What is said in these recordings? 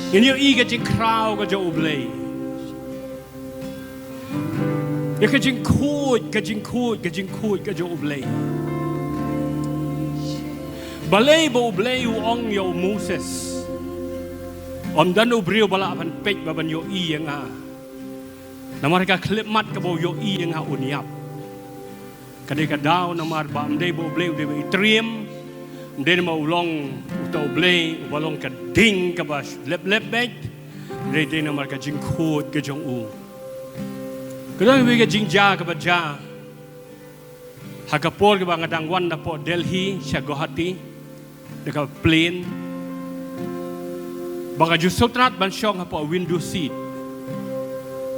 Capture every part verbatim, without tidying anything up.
Ngin ïohi ka jingkhraw ka jong U Blei. Ïa ka jingkhuid, ka jingkhuid, ka jingkhuid ka jong U Blei. Balei ba U Blei u ong ïa u Moses, ym don u briew ba lah ban peit ba ban ïohi ïa nga. Namar ka khyllipmat kaba u ïohi ïa nga un ïap. Ka dei ka daw namar ba ym dei ba U Blei u dei ba i triem. Ym dei namar u long uta U Blei uba long ka ding kaba lep lep beit. Ym dei, dei namar ka jingkhuid ka jong u. Ka don kawei ka jingjia kaba jia ha ka por kaba nga dang wan napoh Delhi sha Guwahati da ka plane, ba nga ju sngewtynnat ban shong hapoh window seat.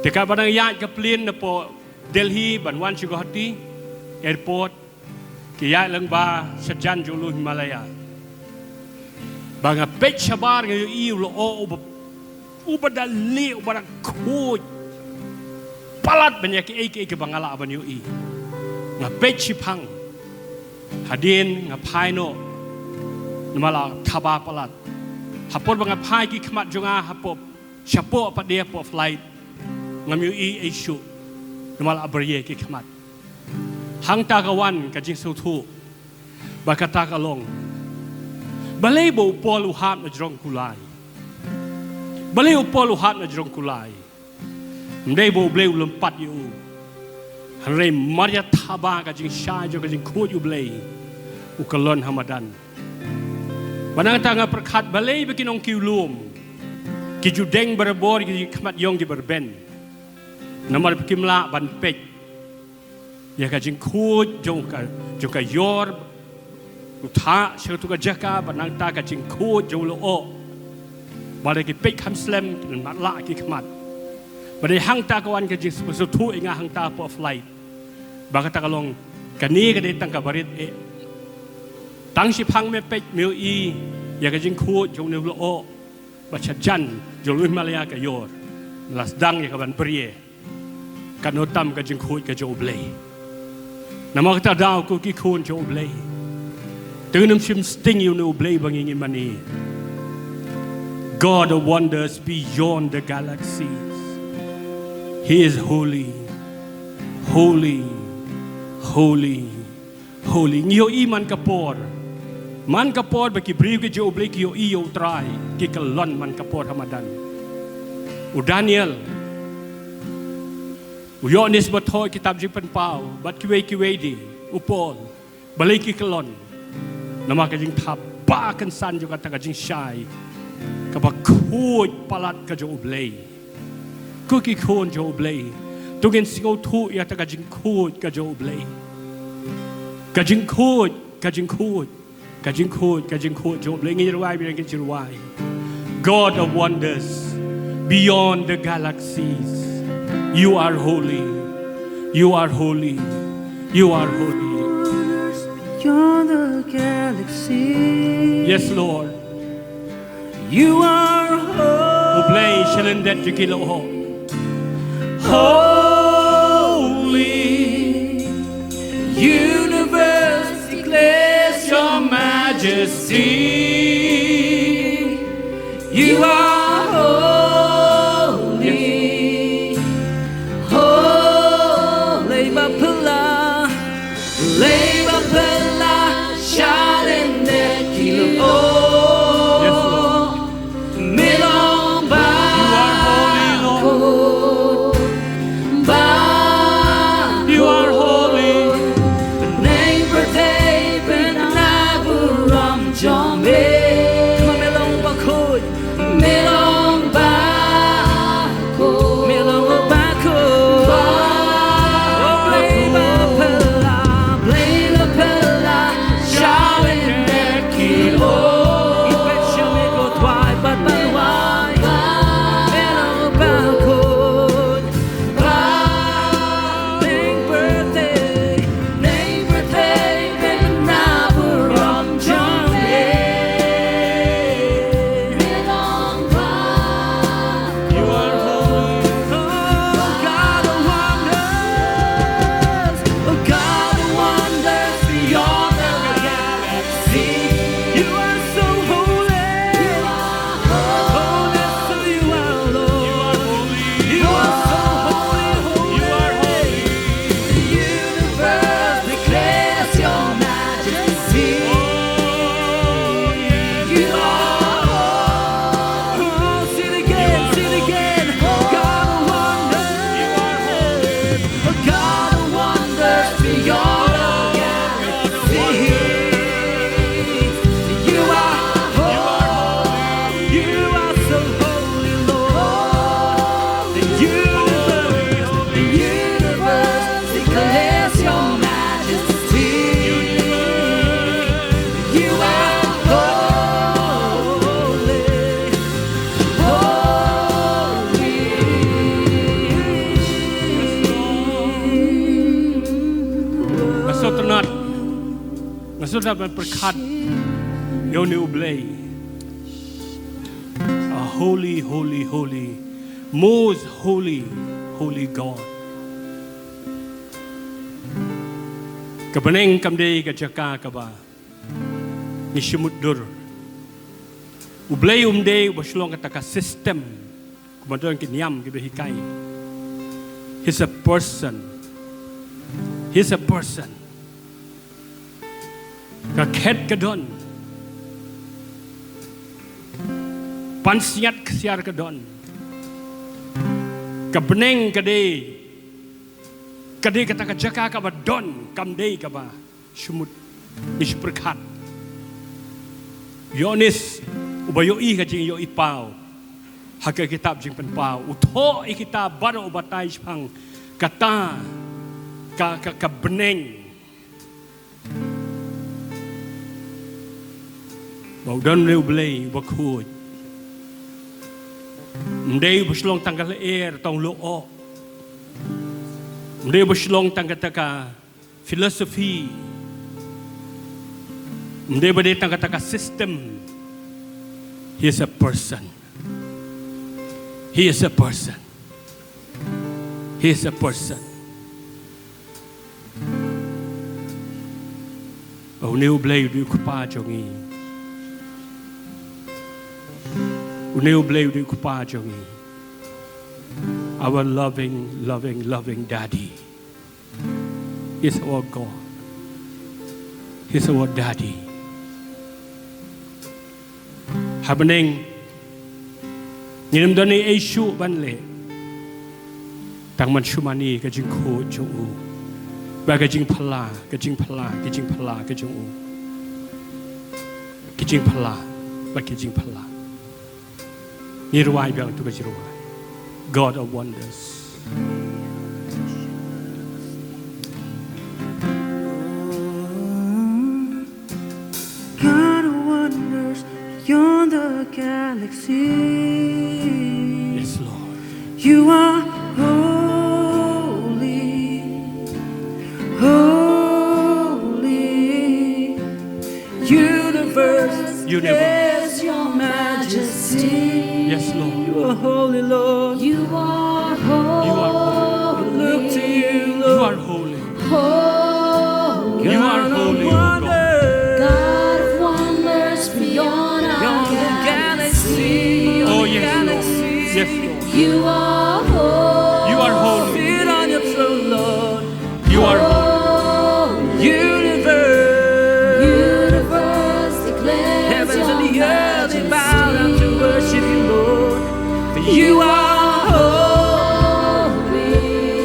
Te katba dang ïaid ka plane napoh Delhi ban wan sha Guwahati airport, ki ïaid lyngba shajan jong u Himalaya. Ba nga peit shabar nga ïohi u lyoh uba, uba da lieh, uba da khuid palat ban ïa kiei kiei kiba nga lah ban ïohi. Nga peit shiphang, hadien nga phai noh, namar la thaba palat. Ha por ba nga phai ki khmat jong nga hapoh, shapoh pat de hapoh flight, ngam ïohi ei shuh, namar la brie ki khmat. Hangta ka wan ka jingsngewthuh, ba kata ka long, balei ba u Paul u hap na jrong kulai? Balei u Paul u hap na jrong kulai? Ym dei ba U Blei u lympat ïa u, hynrei namar ïa thaba ka jingshai jong ka jingkhuid U Blei, u kyllon ha madan. Ba nangta nga pyrkhat balei ba ki nongkiwlum ki ju deng barabor ïa ki khmat ïong kiba rben. Namar ba kim lah ban peit ïa ka jingkhuid jong ka, jong ka ïor, u thah sha katu ka jaka, ba nangta ka jingkhuid jong u lyoh. Ba lada ki peit kham slem, kin matlah ki khmat. Ba dei hangta ka wan ka jingsngewthuh ïa nga hangta hapoh flight, ba kata ka long, kane ka dei tang kaba rit eh. Tang shiphang me peit me ïohi ïa ka jingkhuid jong une u lyoh, ba shajan jong u Himalaya ka ïor, la sdang ïa ka ban brie. Katno tam ka jingkhuid ka jong U Blei. Namar kata daw ko ki khun jong U Blei, to ngin ym shim sting ïa une U Blei ba ngi ngim mane. God of wonders beyond the galaxies. He is holy, holy, holy, holy. Ngi ïohi man ka por, man ka por ba ki briew ki jong U Blei ki ïohi ïa U Trai, ki kyllon man ka por ha madan. U Daniel, u Ïoannis Bathoh, kitab Jingpynpaw, bad kiwei kiwei de, u Paul, balei ki kyllon? Namar ka jingthaba kynsan jong kata ka jingshai kaba khuid palat ka jong U Blei. Ko ki khun jong U Blei, to ngin sngewthuh ïa kata ka jingkhuid ka jong U Blei. Ka jingkhuid, ka jingkhuid, ka jingkhuid, ka jingkhuid jong U Blei. Ngin rwai, ngin rwai. God of wonders, beyond the galaxies, you are holy, you are holy, you are holy. Beyond the galaxies. Yes, Lord. You are holy. U Blei shalyndet jong ki lyoh. Holy, universe declares your majesty. You are holy. Holy, ba phylla. Lei ba phylla shalyndet ki lyoh. Yes, Lord. Me long ba, you are holy, Lord. Ba, you are holy. Bneng pyrthei pynabram jong me. ban pyrkhat ïa une U Blei. A holy, holy, holy, most holy, holy God. Ka bneng kam dei ka jaka kaba ngi shu mutdur. U Blei um dei uba shu long kata ka system, kumba don ki niam kiba hikai. He's a person. He's a person. Ka khet ka don. Pansngiat ksiar ka don. Ka bneng ka dei, ka dei kata ka jaka kaba don, kam dei kaba shu mut, ngi shu pyrkhat. Ïoannis uba ïohi ka jingïohi paw ha ka kitab Jingpynpaw, u thoh ïa kita baroh, u batai shaphang kata ka, ka, ka bneng. Ba u don une U Blei uba khuid. Um dei uba shu long tang ka lyer, tang lyoh. Um dei uba shu long tang kata ka philosophy. Um dei ba dei tang kata ka system. He is a person. He is a person. He is a person. Une U Blei u dei u kpa jong ngi. Une U Blei u dei u kpa jong ngi. Our loving, loving, loving Daddy is our God. He's our Daddy. Ha bneng ngim don ei ei shuh ban leh, tang ban shu mane ka jingkhuid jong u, bad ka jingphylla, ka jingphylla, ka jingphylla ka jong u. Ka jingphylla, bad ka jingphylla. Ngi rwai biang tu ka jingrwai. God of wonders. God of wonders beyond the galaxy. Yes, Lord. You are holy, holy. Universe, universe, declares your majesty. Yes, Lord. You are holy, Lord. You are holy. You are holy. We look to you, Lord. You are holy. Holy. You are holy, O God. God of wonders beyond our, beyond the galaxy. Oh, yes, Lord. Yes, Lord. You are holy. You are holy. Sit on your throne, Lord. You are holy. Universe, universe declares your majesty. Heavens and the earth, they bow down to worship you, Lord. For you are holy.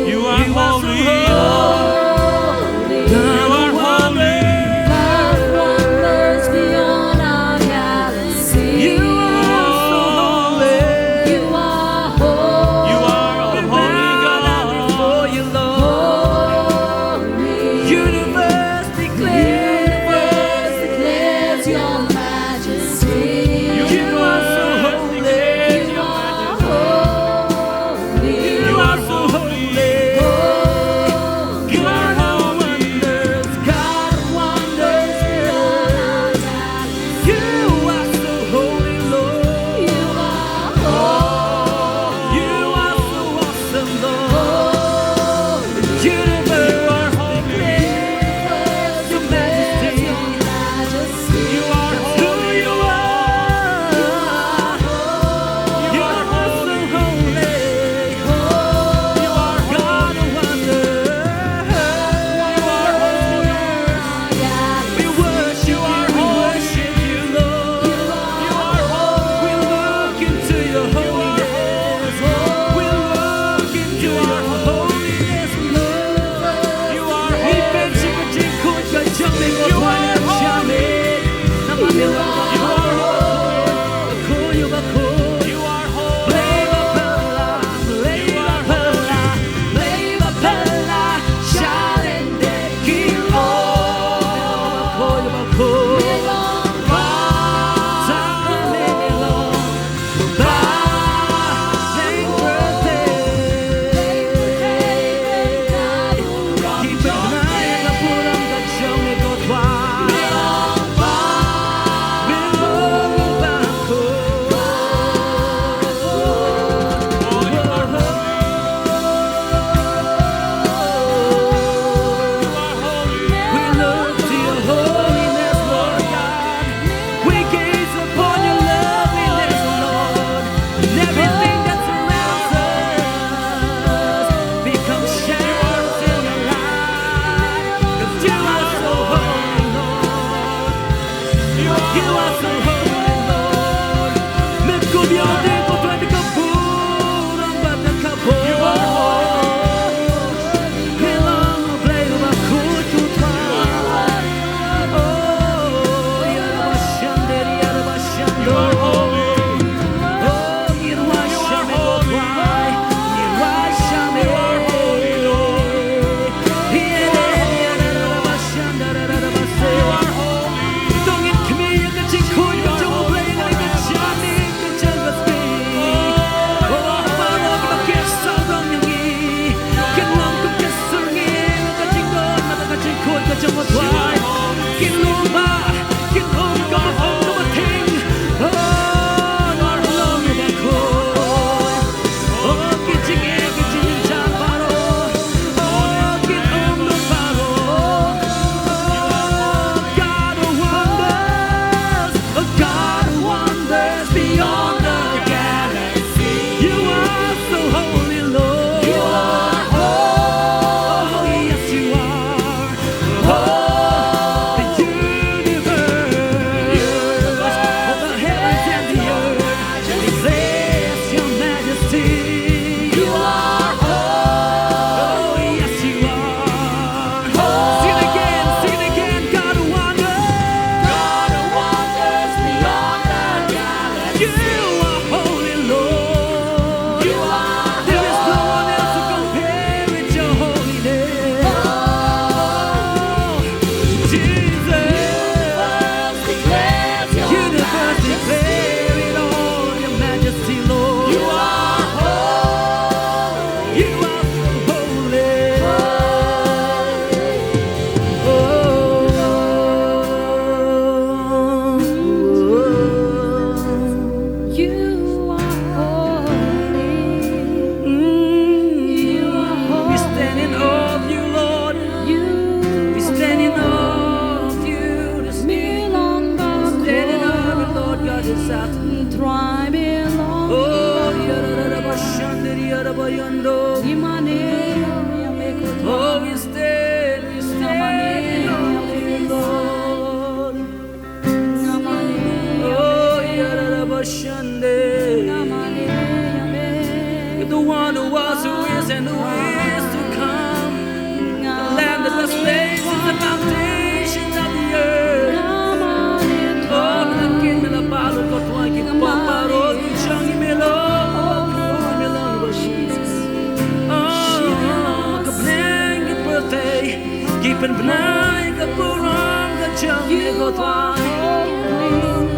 You are holy. You are so holy. You are holy. God of wonders beyond our galaxy. You are so holy. You are holy. You are a holy God. We bow down before you, Lord. Holy. Universe declares, universe declares your majesty. You are so holy. You are holy. Trai belong. Oh, yararabashandere yarabayando. Imane, yameko. Oh, we stand, we stand, Lord. Oh, yararabashande. You're the one who was, who is, and who is to come. The Lamb that was slain since the foundation of the earth. Oh, me la kit, me la balut ko Trai, ki pop baroh ki jong ngi me long, oh, me long, Lord Jesus. Oh, ka bneng ka pyrthei ki pynbna ïa ka burom ka jong me ko Trai.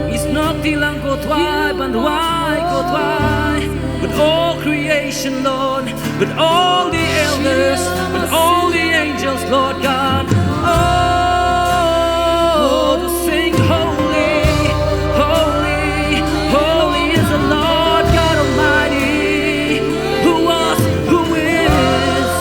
Ngi snoh kti lang ko Trai ban duwai ko Trai. With all creation, Lord, with all the elders, with all the angels, Lord God. Oh, to sing holy, holy, holy is the Lord God Almighty, who was, who is,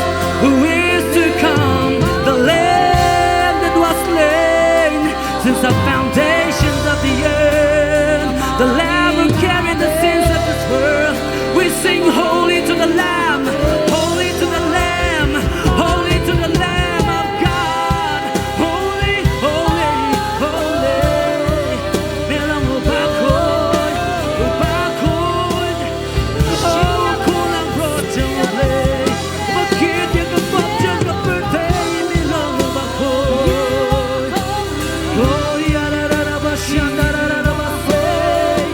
who is to come, the Lamb that was slain since the foundations of the earth, the Lamb who carried the sins of this world. We sing holy to the Lamb, holy to the Lamb, holy to the Lamb of God. Holy, holy, holy. Me long u bakhuid, u bakhuid. Oh, ko Langbrot jong U Blei. Ba kit ïa ka pop jong ka pyrthei, me long u bakhuid. Oh, yararabashandararabasei.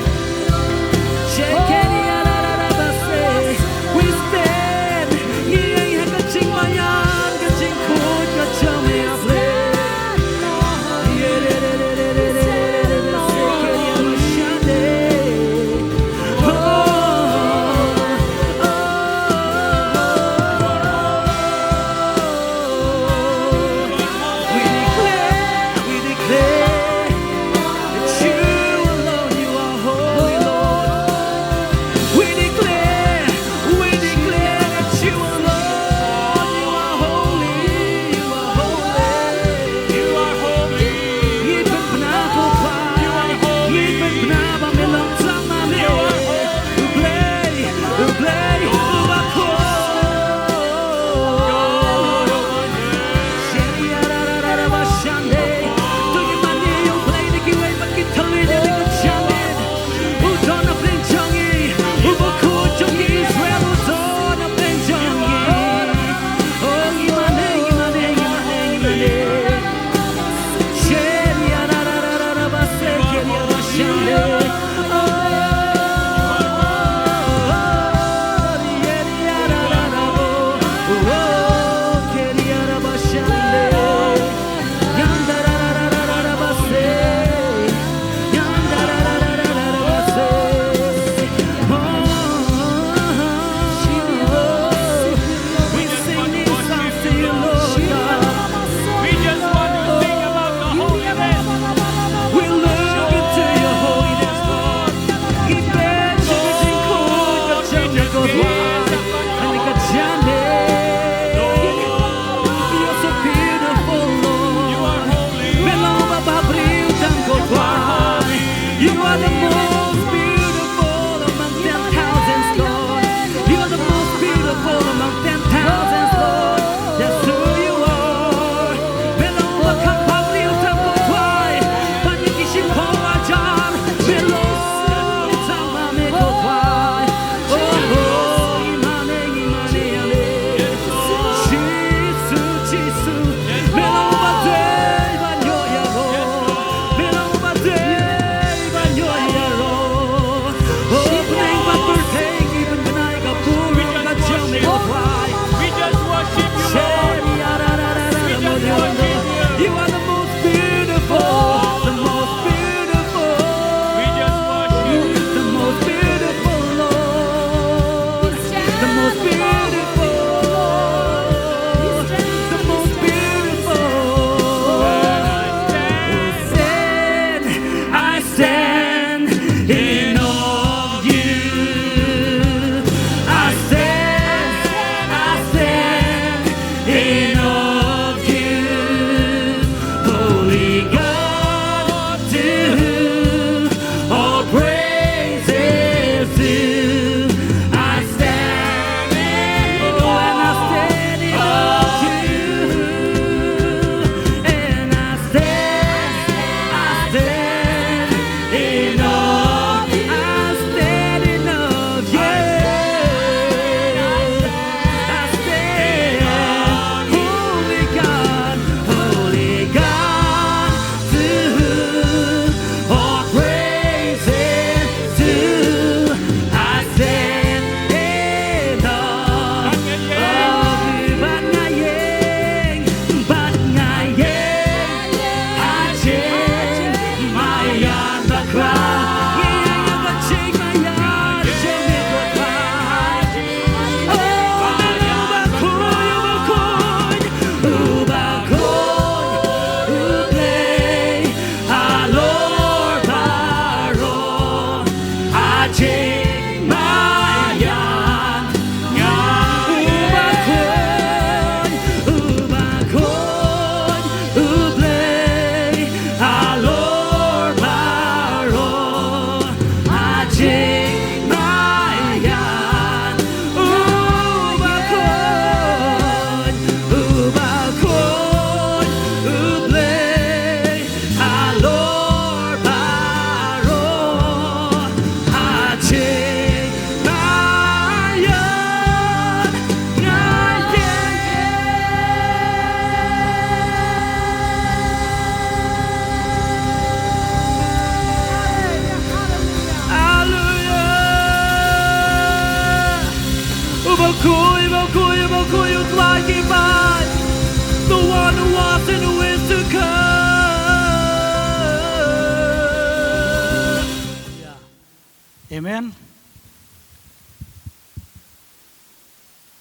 Khuiba, khuiba, khui U Trai ki paid, the one who was and who is to come. Amen.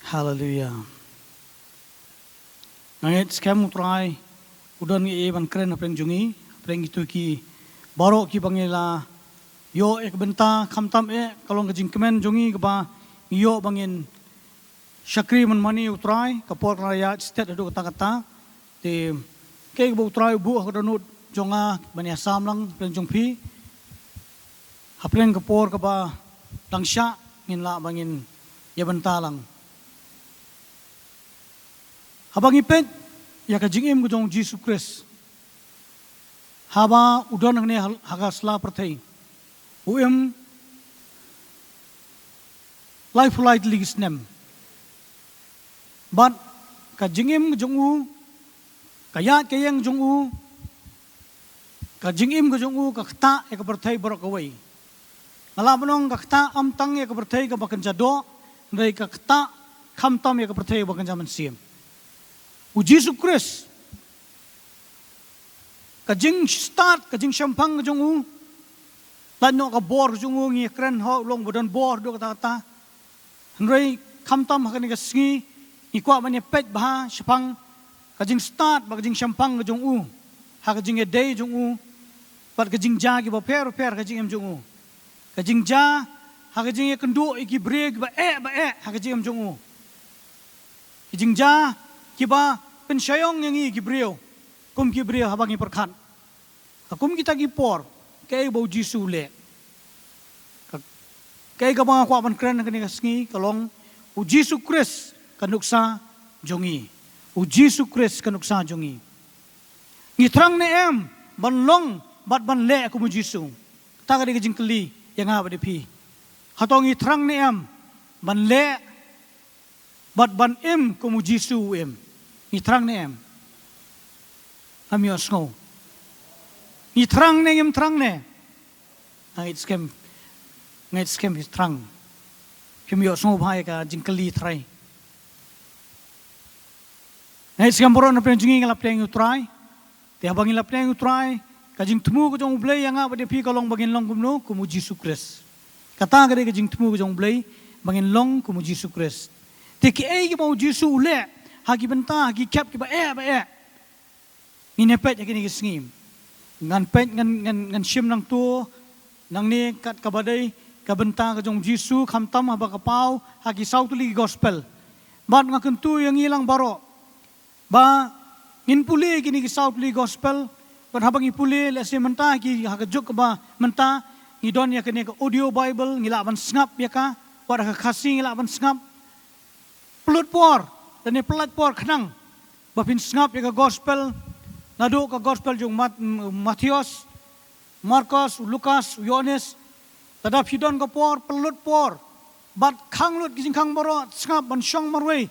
Hallelujah. Nga ngeit skhem U Trai u don ngi ban kren hapdeng jong ngi, hapdeng kito ki baroh kiba ngi la ïoh ïa ka bynta, khamtam eh ka long ka jingkmen jong ngi kaba ngi ïoh ba ngin shakri man mane U Trai, ka por ka la ïaid stet haduh katta katta. Te kaei kaba U Trai u buh ha ka dohnud jong nga ban ïasam lang hapdeng jong phi, hapdeng ka por kaba dang shah ngin lah ba ngin ïa bynta lang. Haba ngi peit ïa ka jingim ka jong U Jisu Khrist, haba u don hangne ha, ha ka sla pyrthei, u im laiphew lai tylli ki snem. Bad ka jingim ka jong u, ka ïaid ka ïeng jong u, ka jingim ka jong u ka ktah ïa ka pyrthei baroh kawei. Nga lah ban ong ka ktah ym tang ïa ka pyrthei kaba kynja doh, hynrei ka ktah khamtam ïa ka pyrthei ba kynja mynsiem. U Jisu Khrist, ka jingstad, ka jingshemphang ka jong u, lait noh ka bor ka jong u, ngi kren ho u long ba don bor haduh katta katta. Hynrei khamtam ha kane ka sngi ngi kwah ban ïa peit bha shaphang ka jingstad bad ka jingshemphang ka jong u, ha ka jingïadei jong u bad ka jingjia kiba pher pher ha ka jingim jong u. Ka jingjia ha ka jingïakynduh ïa ki briew kiba eh ba eh ha ka jingim jong u. Ki jingjia kiba pynshai ïong ïa ngi ki briew, kum ki briew haba ngi pyrkhat. Ka kum kita ki por, kaei ba U Jisu u leh. Ka, kaei kaba nga kwah ban kren ha kane ka sngi ka long U Jisu Khrist ka nuksa jong ngi. U Jisu Khrist ka nuksa jong ngi. Ngi thrang ne em ban long bad ban leh kum U Jisu? Kata ka dei ka jingkylli ïa nga bad ïa phi. Hato ngi thrang ne em ban leh bad ban im kum U Jisu u im? Ngi thrang ne em? Ngam ïohsngew. Ngi thrang ne ngim thrang ne? Nga ngeit skhem, nga ngeit skhem phi thrang. Phim ïohsngew bha ïa ka jingkylli trai. Nga ngeit skhem baroh na pdeng jong ngi ngi la pdiang ïa U Trai. Te haba ngi la pdiang ïa U Trai, ka jingthmu ka jong U Blei ïa nga bad ïa phi ka long ba ngin long kumno? Kum U Jisu Khrist. Kata ka dei ka jingthmu ka jong U Blei, ba ngin long kum U Jisu Khrist. Te kiei kiba U Jisu u leh ha ki bynta, ha ki khep kiba eh ba eh, ngin ïa peit ha kine ki sngi. Ngan peit, ngan, ngan, ngan shim nangto nangne kat kaba dei ka bynta ka jong U Jisu, khamtam haba ka paw ha ki saw tylli ki gospel. Bad nga kyntu ïa ngi lang baroh ba ngin pule kine ki saw tylli gospel. Bad haba ngi pule, lehse mynta ki, ha ka juk kaba mynta, ngi don ïa kane ka audio Bible, ngi lah ban sngap ïa ka, wat ha ka Khasi ngi lah ban sngap. Pynlut por, lane pyllait por khnang ba phin sngap ïa ka gospel, naduh ka gospel jong Mat-, Mathaios, Markos, u Lukas, u Ïohannes. Lada phi don ka por, pynlut por bad khang lut ki jingkhang baroh, sngap ban shong marwei.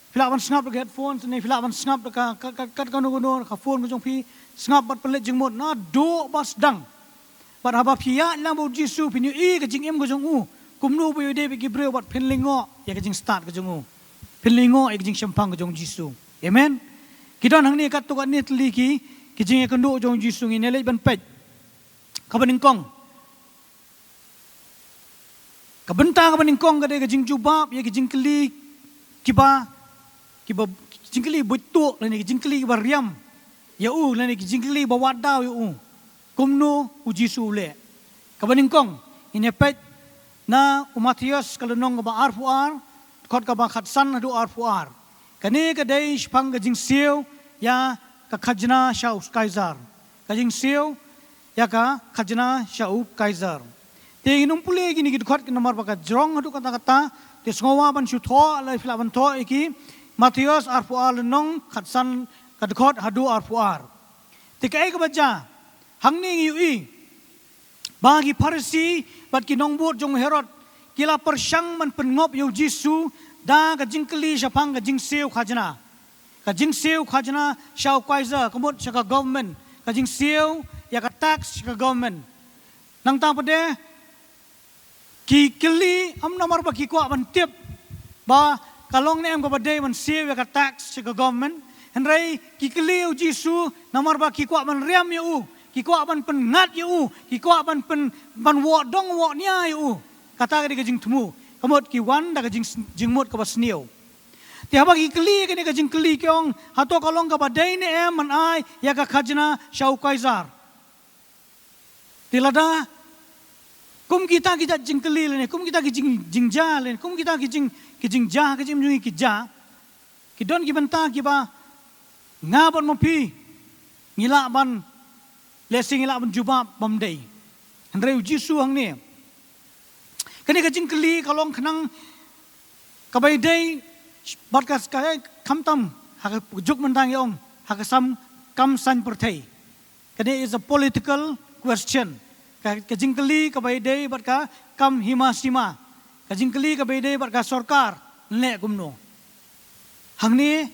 Phi lah ban sngap da ka headphones ne phi lah ban sngap da ka, ka, ka, ka, kano kano ka phone ka jong phi, sngap bad pynleit jingmut naduh ba sdang. Bad haba phi ïaid lang bad U Jisu, phin ïohi ka jingim ka jong u, kumno ba u ïadei bad ki briew, bad phin lyngngoh ïa ka jingstad ka jong u. Phin lyngngoh ïa ka jingshemphang ka jong U Jisu. Amen. Ki don hangne katto katne tylli ki, ki jingïakynduh jong U Jisu, ngin ïa leit ban peit. Kaba nyngkong, ka bynta kaba nyngkong ka dei ka jingjubab ïa ki jingkylli kiba, kiba, ki jingkylli ba tuh lane ki jingkylli kiba riam ïa u, lane ki jingkylli ba wad daw ïa u. Kumno U Jisu u leh? Kaba nyngkong, ngin ïa peit na u Mathaios ka lynnong kaba arphew ar, dkhot kaba khatsan haduh arphew ar. Kane ka dei shaphang ka jingsiew ïa ka khajna sha u Kaisar. Ka jingsiew ïa ka khajna sha u Kaisar. Te ngin ym pule kine ki dkhot ki namar ba ka jrong haduh katta katta. Te sngewbha ban shu thoh, lada phi lah ban thoh ïa ki. Mathaios arphew ar lynnong, khatsan ka dkhot haduh arphew ar. Te kaei kaba jia? Hangne ngi ïohi ba ki Pharisi bad ki nongbud jong u Herod ki la pyrshang ban pynngop ïa U Jisu da ka jingkylli shaphang ka jingsiew khajna. Ka jingsiew khajna sha u Kaisar, ka mut sha ka government, ka jingsiew ïa ka tax sha ka government. Nangta pat de, ki kylli ym namar ba ki kwah ban tip ba ka long ne em kaba dei ban siew ïa ka tax sha ka government. Hynrei ki kylli ïa u Jisu namar ba ki kwah ban riam ïa u, ki kwah ban pynngat ïa u, ki kwah ban pyn, ban woh dong woh nia ïa u. Kata ka dei ka jingthmu. Ka mut ki wan da ka jing, jingmut kaba sniew. Te haba ki kylli kane ka jingkylli ki ong, hato ka long kaba dei ne em ban ai ïa ka khajna sha u Kaisar? Te lada kum kita ki jait jingkylli lane kum kita ki jing, jingjia lane kum kita ki jing, ki jingjia, ki jing, ki jia, ki don ki bynta kiba nga bad ma phi ngi lah ban, lehse ngi lah ban jubab bym dei. Hynrei u Jisu hangne, kane ka jingkylli ka long khnang kaba ïadei bad ka, ka, khamtam ha ka juk mynta ngi ong ha ka sam kam saiñ pyrthei. Kane is a political question. Ka, ka jingkylli kaba ïadei bad ka kam hima sima. Ka jingkylli kaba ïadei bad ka sorkar, nleh kumno. Hangne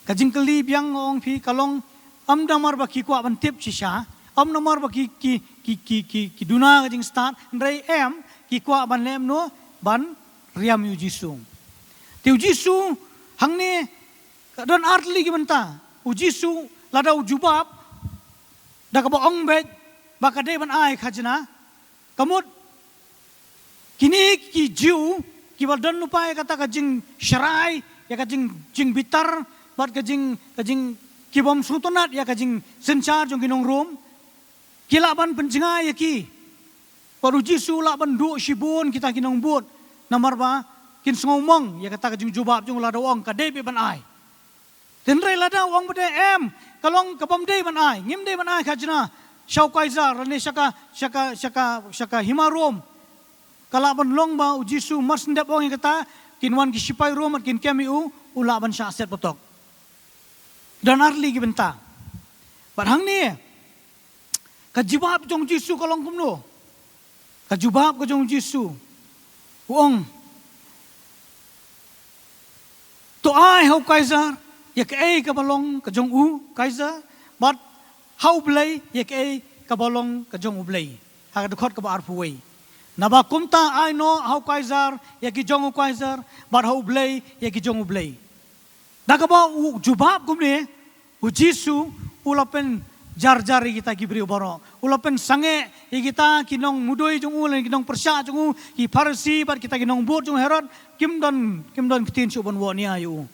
ka jingkylli biang nga ong phi ka long, ym namar ba ki kwah ban tip shisha, ym namar ba ki, ki, ki, ki, ki, ki duna ka jingstad, hynrei em, ki kwah ban leh kumno, ban riam ïa u Jisu. Te u Jisu hangne ka don artylli ki bynta. U Jisu lada u jubab da kaba ong beit ba ka dei ban ai khajna, ka mut kine ki Jiw kiba don lypa ïa kata ka jingsharai, ïa ka jing, jingbitar bad ka jing, ka jing, kibym sngewtynnat ïa ka jingsynshar jong ki nong Rom, ki lah ban pynjngai ïa ki. Bad u Jisu lah ban duh shibun kita ki nongbud namar ba kin sngewmong ïa kata ka jingjubab jong u lada u ong ka dei beit ban ai. Hynrei lada u ong beit em, ka long ka bym dei ban ai, ngim dei ban ai khajna sha u Kaisar lane sha ka, sha ka, sha ka, sha ka hima Rom, ka lah ban long ba u Jisu mar syn dep ong ïa kata kin wan ki shipai Rom bad kin kem ïa u, u lah ban shah set patok. Don artylli ki bynta. Bad hangne ka jubab jong u Jisu ka long kumno? Ka jubab ka jong u Jisu, u ong, to ai ha u Kaisar ïa kaei kaba long ka jong u Kaisar, bad ha u Blei ïa kaei kaba long ka jong u Blei. Ha ka dkhot kaba arphew wei, naba kumta ai noh ha u Kaisar ïa ki jong u Kaisar, bad ha u Blei ïa ki jong u Blei. Da kaba u jubab kumne, u Jisu u la pynjarjar ïa kita ki briew baroh. U la pynsangeh ïa kita ki nongmudui jong u lane ki nongpyrshah jong u, ki Pharisi bad kita ki nongbud jong u Herod, kim don, kim don ktien shuh ban woh nia ïa u.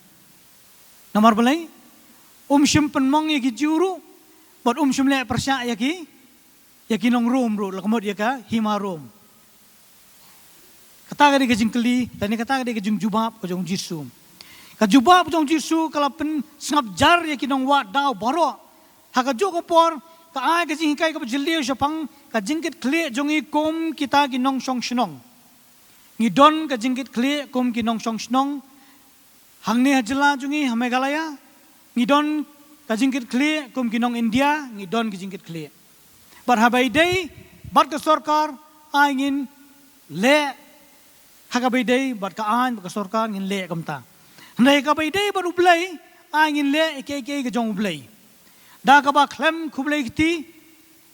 Namar balei? Um shym pynmong ïa ki Jiw ruh, bad um shym leh pyrshah ïa ki, ïa ki nong Rom ruh, la ka mut ïa ka hima Rom. Kata ka dei ka jingkylli, lane kata ka dei ka jingjubab ka jong u Jisu. Ka jubab ka jong u Jisu ka la pynsngap jar ïa ki nongwad daw baroh. Ha kajuh ka por ka ai ka jinghikai kaba jylliew shaphang ka jingkitkhlieh jong ngi kum kita ki nongshong shnong. Ngi don ka jingkitkhlieh kum ki nongshong shnong. Hangne ha jylla jong ngi ha Meghalaya, ngi don ka jingkitkhlieh kum ki nong India, ngi don ka jingkitkhlieh. Bad haba ïadei bad ka sorkar, ai ngin leh ha kaba ïadei bad ka aiñ bad ka sorkar, ngin leh kumta. Hynrei ha kaba ïadei bad U Blei, ai ngin leh ïa kiei kiei ka jong U Blei. Da kaba khlem khublei kti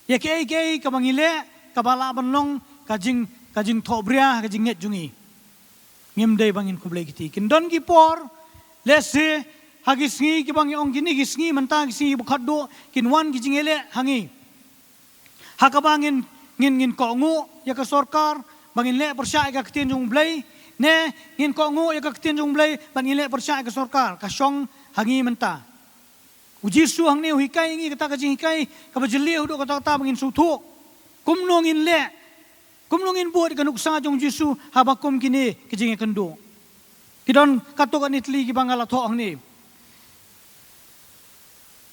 ïa kiei kiei kaba ngi leh, kaba lah ban long ka jing, ka jingthohbria ha ka jingngeit jong ngi. Ngim dei ba ngin khublei kti. Kin don ki por, lehse ha ki sngi kiba ngi ong kine ki sngi mynta, ki sngi ba khatduh, kin wan ki jingïaleh ha ngi. Ha kaba ngin, ngin, ngin kohnguh ïa ka sorkar ba ngin leh pyrshah ïa ka ktien jong U Blei, ne ngin kohnguh ïa ka ktien jong U Blei ba ngin leh pyrshah ïa ka sorkar, ka shong ha ngi mynta. U Jisu hangne u hikai ïa ngi kata ka jinghikai kaba jylliew haduh katta katta ba ngin sngewthuh kumno ngin leh, kumno ngin bud ïa ka nuksa jong U Jisu haba kum kine ki jingïakynduh. Ki don katto katne tylli kiba nga la thoh hangne.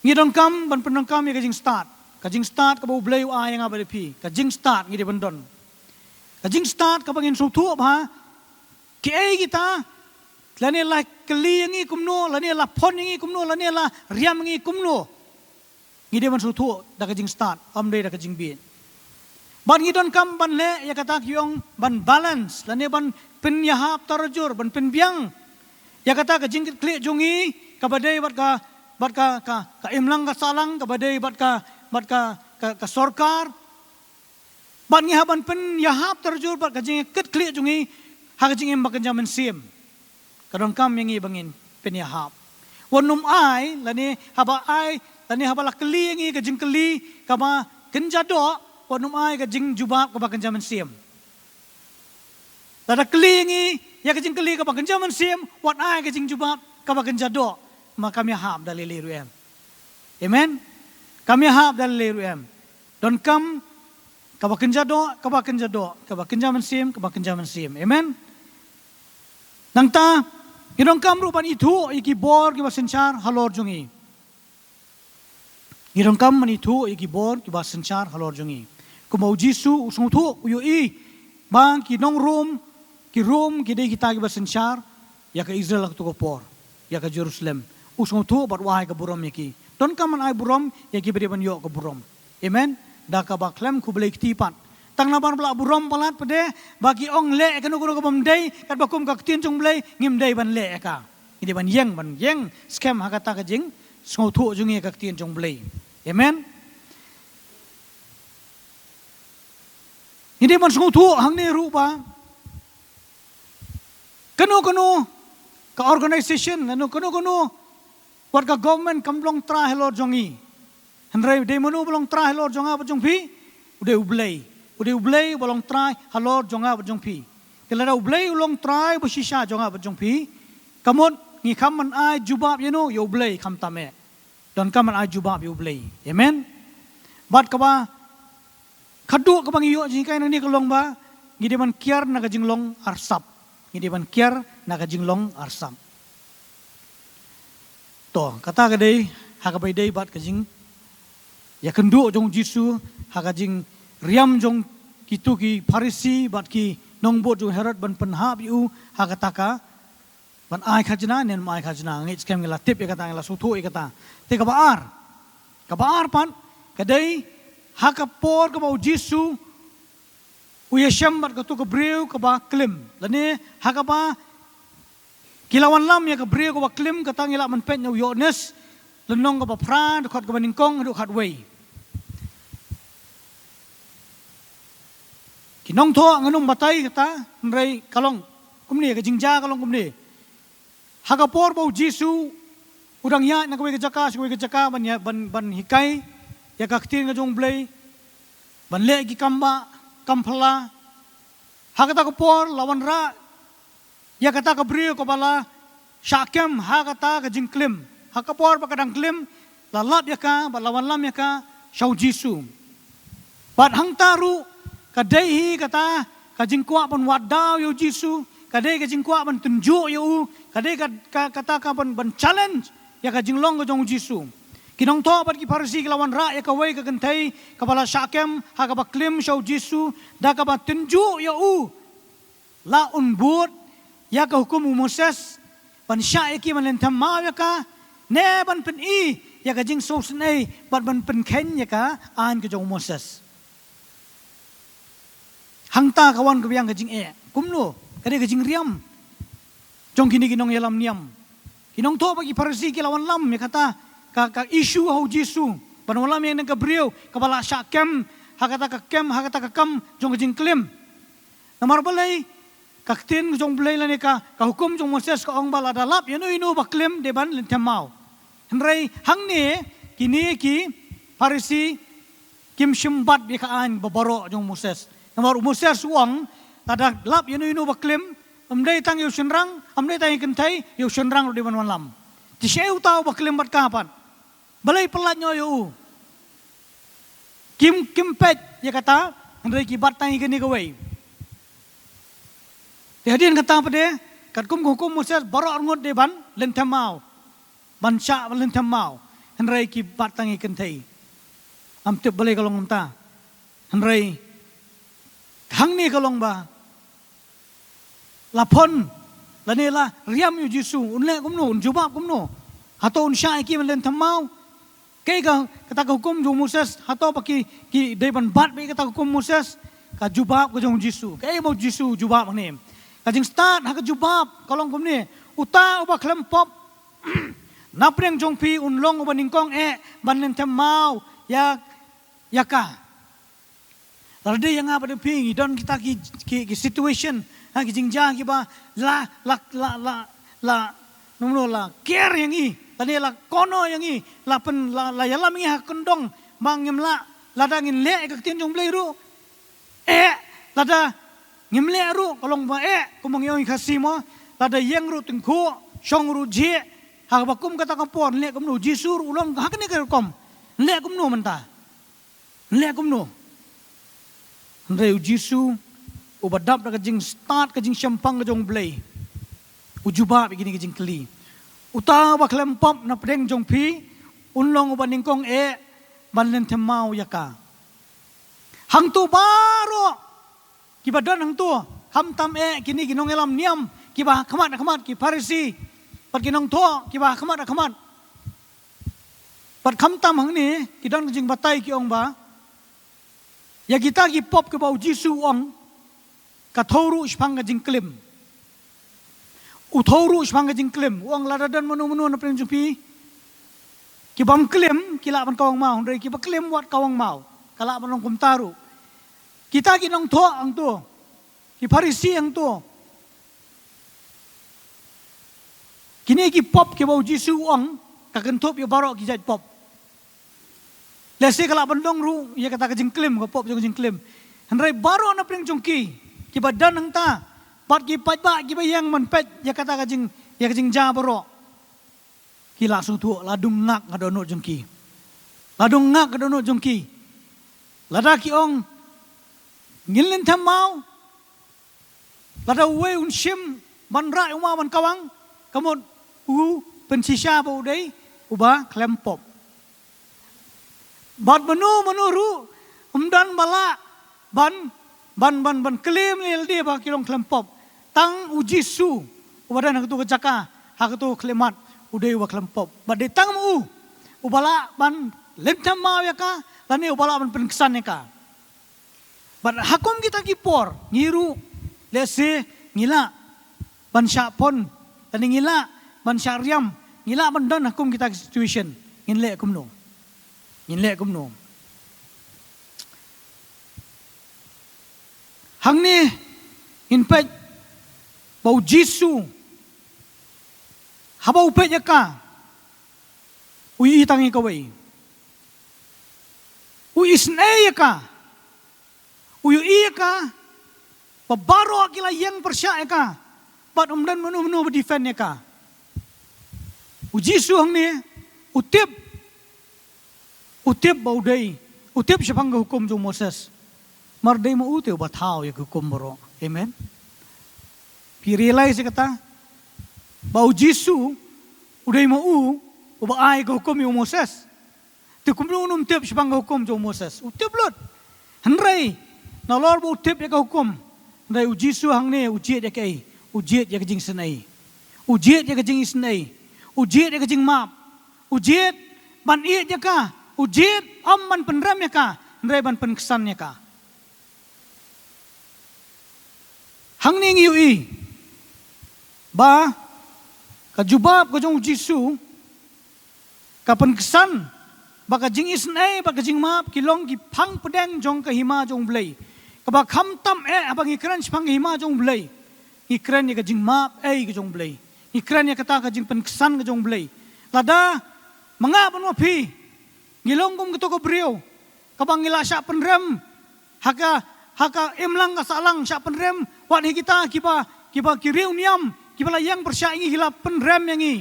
Ngi donkam ban pyndonkam ïa ka jingstad, ka jingstad kaba U Blei u ai ïa nga bad ïa phi, ka jingstad ngi dei ban don. Ka jingstad kaba ngin sngewthuh ba kiei kita, lane la kylli ïa ngi kumno, lane la phon ïa ngi kumno, lane la riam ïa ngi kumno. Ngi dei ban sngewthuh da ka jingstad, ym dei da ka jingbieit. Bad ngi donkam ban leh ïa kata ki ong ban balance, lane ban pynïahap tarajur, ban pynbiang ïa kata ka jingkitkhlieh jong ngi kaba dei bad ka, bad ka, ka, ka imlang ka sahlang, kaba dei bad ka, bad ka, ka, ka sorkar. Bad ngi hap ban pynïahap tarajur bad ka jingkitkhlieh jong ngi ha ka jingim ba kynja mynsiem. Ka donkam ïa ngi ba ngin pynïahap. Wat nym ai, lane haba ai, lane haba la kylli ïa ngi ka jingkylli kaba kynja doh, wat nym ai ka jingjubab kaba kynja mynsiem. Lada kylli ïa ngi ïa ka jingkylli kaba kynja mynsiem, wat ai ka jingjubab kaba kynja doh. Ma kam ïahap da lei lei ruh em. Amen. Kam ïahap da lei lei ruh em. Donkam kaba kynja doh, kaba kynja doh, kaba kynja mynsiem, kaba kynja mynsiem. Amen. Nangta, ngi donkam ruh ban ithuh ïa ki bor kiba synshar halor jong ngi. Ngi donkam ban ithuh ïa ki bor kiba synshar halor jong ngi. Kumba u Jisu u sngewthuh, u ïohi ba ki nong Rom, ki Rom ki dei kita kiba synshar ïa ka Israel ha kato ka por, ïa ka Jerusalem. U sngewthuh bad u ai ka burom ïa ki. Donkam ban ai burom ïa ki ba dei ban ïoh ka burom. Amen. Da kaba khlem khublei kti pat. Tang namar ba la burom palat pat de, ba ki ong leh kano kano kabym dei, katba kum ka ktien jong U Blei ngim dei ban leh ïa ka. Ngi dei ban ïeng, ban ïeng skhem ha kata ka jingsngewthuh jong ngi ïa ka ktien jong U Blei. Amen. Ngi dei ban sngewthuh hangne ruh ba kano kano ka organization, kano kano kano wat ka government kam long trai halor jong ngi. Hynrei dei mano ba long trai halor jong nga bad jong phi? U dei U Blei. U dei U Blei ba long trai halor jong nga bad jong phi. Te lada U Blei u long trai ba shisha jong nga bad jong phi, ka mut ngi kham ban ai jubab ïa no? Ïa U Blei khamtam eh. Donkam ban ai jubab ïa U Blei. Amen. Bad kaba khadduh kaba ngi ïoh jinghikai nangne ka long ba ngi dei ban kiar na ka jinglong arsap. Ngi dei ban kiar na ka jinglong arsap. To, kata ka dei ha kaba ïadei bad ka jingïakynduh jong u Jisu, ha ka jingriam jong kito ki Pharisi bad ki nongbud jong u Herod ban pynhap ïa u ha kata ka ban ai khajna ne ym ai khajna. Ngi skhem ngi la tip ïa kata, ngi la sngewthuh ïa kata. Te kaba ar, kaba ar pat ka dei ha ka por kaba u Jisu u ïashem bad kato ka briew kaba klim, lane ha kaba ki la wanlam ïa ka briew kaba klim, kata ngi lah ban peit na u Ïoannis lynnong kaba phra, dkhot kaba nyngkong haduh khatwei. Ki nongthoh ngan ym batai kata, hynrei ka long kumne, ka jingjia ka long kumne. Ha ka por ba u Jisu u dang ïaid na kawei ka jaka sha kawei ka jaka ban ïa, ban, ban hikai ïa ka ktien ka jong U Blei, ban leh ki kam bah kam phylla, ha kata ka por la wanrah ïa kata ka briew kaba la shah kem ha kata ka jingklim. Ha ka por ba ka dang klim, la lap ïa ka bad la wanlam ïa ka sha u Jisu. Bad hangta ruh ka dei hi kata ka jingkwah ban wad daw ïa u Jisu, ka dei ka jingkwah ban tynjuh ïa u, ka dei ka, ka, kata ka ban, ban challenge ïa ka jinglong ka jong u Jisu. Ki nongthoh bad ki Pharisi ki la wanrah ïa kawei ka kynthei kaba la shah kem ha kaba klim sha u Jisu, da kaba tynjuh ïa u, la un bud ïa ka hukum u Moses, ban shah ïa ki ban lynthem maw ïa ka, ne ban pyni ïa ka jingsngewsynei bad ban pynkheiñ ïa ka aiñ ka jong u Moses. Hangta ka wan ka biang ka jingeh. Kumno? Ka dei ka jingriam jong kine ki nongïalam niam. Ki nongthoh bad ki Pharisi ki la wanlam ïa kata ka, ka issue ha u Jisu, ban wanlam ïa kane ka briew kaba la shah kem ha kata ka kem, ha kata ka kam jong ka jingklim. Namar balei? Ka ktien jong U Blei lane ka, ka hukum jong u Moses ka ong ba lada lap ïano ïano ba klim dei ban lynthem maw. Hynrei hangne kine ki Pharisi kim shim bat ïa ka aiñ ba baroh jong u Moses. Namar u Moses u ong lada lap ïano ïano ba klim, ym dei tang ïa u shynrang, ym dei tang ïa kynthei, ïa u shynrang ruh dei ban wanlam. Te shaei uta uba klim bad ka pat? Balei pynlait noh ïa u? Kim, kim peit ïa kata, hynrei ki bat tang ïa kane kawei. Te hadien kata pat de, katkum ka hukum Moses baroh arngut dei ban lynthem maw, ban shah ban lynthem maw. Hynrei ki bat tang ïa kynthei. Ngam tip balei ka long kumta. Hynrei hangne ka long ba la phon lane la riam ïa u Jisu, un leh kumno, un jubab kumno? Hato un shah ïa ki ban lynthem maw? Kaei ka, kata ka hukum jong u Moses, hato ba ki, ki dei ban bat beit ïa kata ka hukum Moses? Ka jubab ka jong u Jisu. Kaei ba u Jisu u jubab hangne? Ka jingstad ha ka jubab ka long kumne: Uta uba khlem pop na pdeng jong phi un long uba nyngkong eh ban lynthem maw ïa, ïa ka. Lada dei ïa nga bad phi, ngi don kita ki, ki, ki situation, ha, ki jingjia kiba la, la, la, la, la, nongno la ker ïa ngi, lane la kono ïa ngi, la pyn, la, la ïalam ïa ngi ha kyndong, ba ngim lah, lada ngin leh ïa ka ktien jong Blei ruh, eh, lada ngim leh ruh, ka long ba eh, kumba ngi ong ïa ka Khasi mo, lada ïeng ruh tyngkhuh, shong ruh jhieh, ha kaba kum kata ka por, leh kumno, Jisu ruh u long, ha kane ka rukom, leh kumno mynta. Leh kumno. Hynrei u Jisu, uba dap da ka jingstad, ka jingshemphang ka jong u Blei, u jubab ïa kine ki jingkylli. Uta uba khlem pop na pdeng jong phi, un long uba nyngkong eh, ban lynthem maw ïa ka. Hangto baroh, kiba don hangto, khamtam eh, kine ki nongïalam niam, kiba ha khmat ha khmat, ki Pharisi, bad ki nongthoh, kiba ha khmat ha khmat. Bad khamtam hangne, ki don ka jingbatai ki ong ba, ïa kita ki pop kiba u Jisu u ong, ka thew ruh shaphang ka jingklim. U thew ruh shaphang ka jingklim. U ong lada don mano mano na pdeng jong phi, ki bym klim, ki lah ban kawang maw, hynrei kiba klim wat kawang maw. Ka lah ban long kumta ruh. Kita ki nongthoh hangto, ki Pharisi hangto, kine ki pop kiba u Jisu u ong, ka kynthup ïa baroh ki jait pop. Lehse ka lah ban long ruh ïa kata ka jingklim, ka pop jong ka jingklim. Hynrei baroh na pdeng jong ki, kiba don hangta, bad ki paidbah kiba ïeng ban peit ïa kata ka jing, ïa ka jingjia baroh, ki la sngewthuh, la dung ngak ka dohnud jong ki. La dung ngak ka dohnud jong ki. Lada ki ong, ngin lynthem maw, lada uwei un shim ban rah ïa u maw ban kawang, ka mut u pynshisha ba u dei uba khlem pop. Bad mano mano ruh, ym don ba lah ban, ban, ban, ban claim ïa lade ba ki long khlem pop. Tang u Jisu, uba don ha kato ka jaka, ha kato ka khyllipmat, u dei uba khlem pop. Bad dei tang ma u, uba lah ban lynthem maw ïa ka, lane uba lah ban pynksan ïa ka. Bad ha kum kita ki por, ngi ruh, lehse, ngi lah ban shah pon, lane ngi lah ban shah riam, ngi lah ban don ha kum kita ki situation, ngin leh kumno. Ngin leh kumno. Hangne, ngin peit ba u Jisu, haba u peit ïa ka, u ïohi tang ïa kawei. U isynei ïa ka. U ïohi ïa ka, ba baroh ki la ïeng pyrshah ïa ka, bad ym don mano mano ba defend ïa ka. U Jisu hangne, u tip, u tip ba u dei, u tip shaphang ka hukum jong u Moses. Namar dei ma u te uba thaw ïa ka hukum baroh. Amen. Phi realize ïa kata, ba u Jisu, u dei ma u uba ai ka hukum ïa u Moses. Te kumno un ym tip shaphang ka hukum jong u Moses? U tip lut. Hynrei, nalor ba u tip ïa ka hukum, hynrei u Jisu hangne, u jied ïa kaei? U jied ïa ka jingisynei. U jied ïa ka jingisynei. U jied ïa ka jingmap. U jied ban ïeit ïa ka. U jied ym ban pynrem ïa ka, hynrei ban pynksan ïa ka. Hangne ngi ïohi ba ka jubab ka jong u Jisu, ka pynksan ba ka jingisynei bad ka jingmap ki long ki phang pdeng jong ka hima jong u Blei. Kaba khamtam eh haba ngi kren shaphang ka hima jong u Blei, ngi kren ïa ka jingmap ei ka jong u Blei. Ngi kren ïa kata ka jingpynksan ka jong u Blei. Lada ma nga bad ma phi ngi long kum kato ka briew kaba ngi la shah pynrem ha ka, ha ka imlang ka sahlang, shah pynrem wat hi kita kiba, kiba ki riewniam kiba la ïeng pyrshah ïa ngi, ki la pynrem ïa ngi.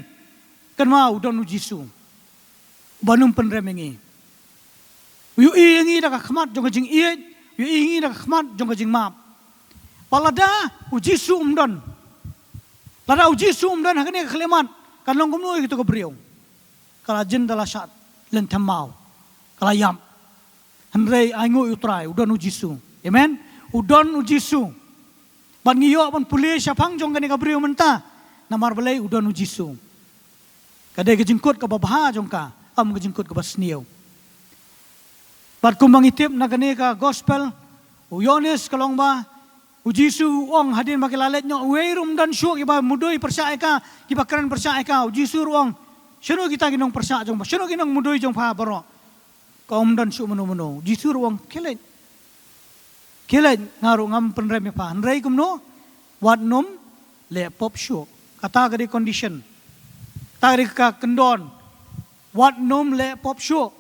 Kynmaw, u don u Jisu uba nym pynrem ïa ngi. U ïohi ïa ngi da ka khmat jong ka jingïeit, u ïohi ïa ngi da ka khmat jong ka jingmap. Bad lada u Jisu um don, lada u Jisu um don ha kane ka khyllipmat, kan long kumno ïa kito ka briew? Ka la jin da la shah lynthem maw, ka la ïap. Hynrei ainguh ïa u Trai, u don u Jisu. Amen. U don u Jisu. Bad ngi ïoh ban pule shaphang jong kane ka briew mynta, namar balei? U don u Jisu. Ka dei ka jingkut kaba bha jong ka, ym ka jingkut kaba sniew. Bad kumba ngi tip na kane ka gospel u Ïoannis, ka long ba u Jisu u ong, hadien ba ki la leit noh, uwei ruh um don shuh kiba mudui pyrshah ïa ka, kiba kren pyrshah ïa ka. U Jisu ruh u ong, shano kita ki nongpyrshah jong pha, shano ki nongmudui jong pha baroh? Ka ong, ym don shuh mano mano. U Jisu ruh u ong, khie leit, khie leit, nga ruh ngam pynrem ïa pha. Hynrei kumno? Wat nym leh pop shuh. Kata ka dei condition. Kata ka dei ka kyndon. Wat nym leh pop shuh.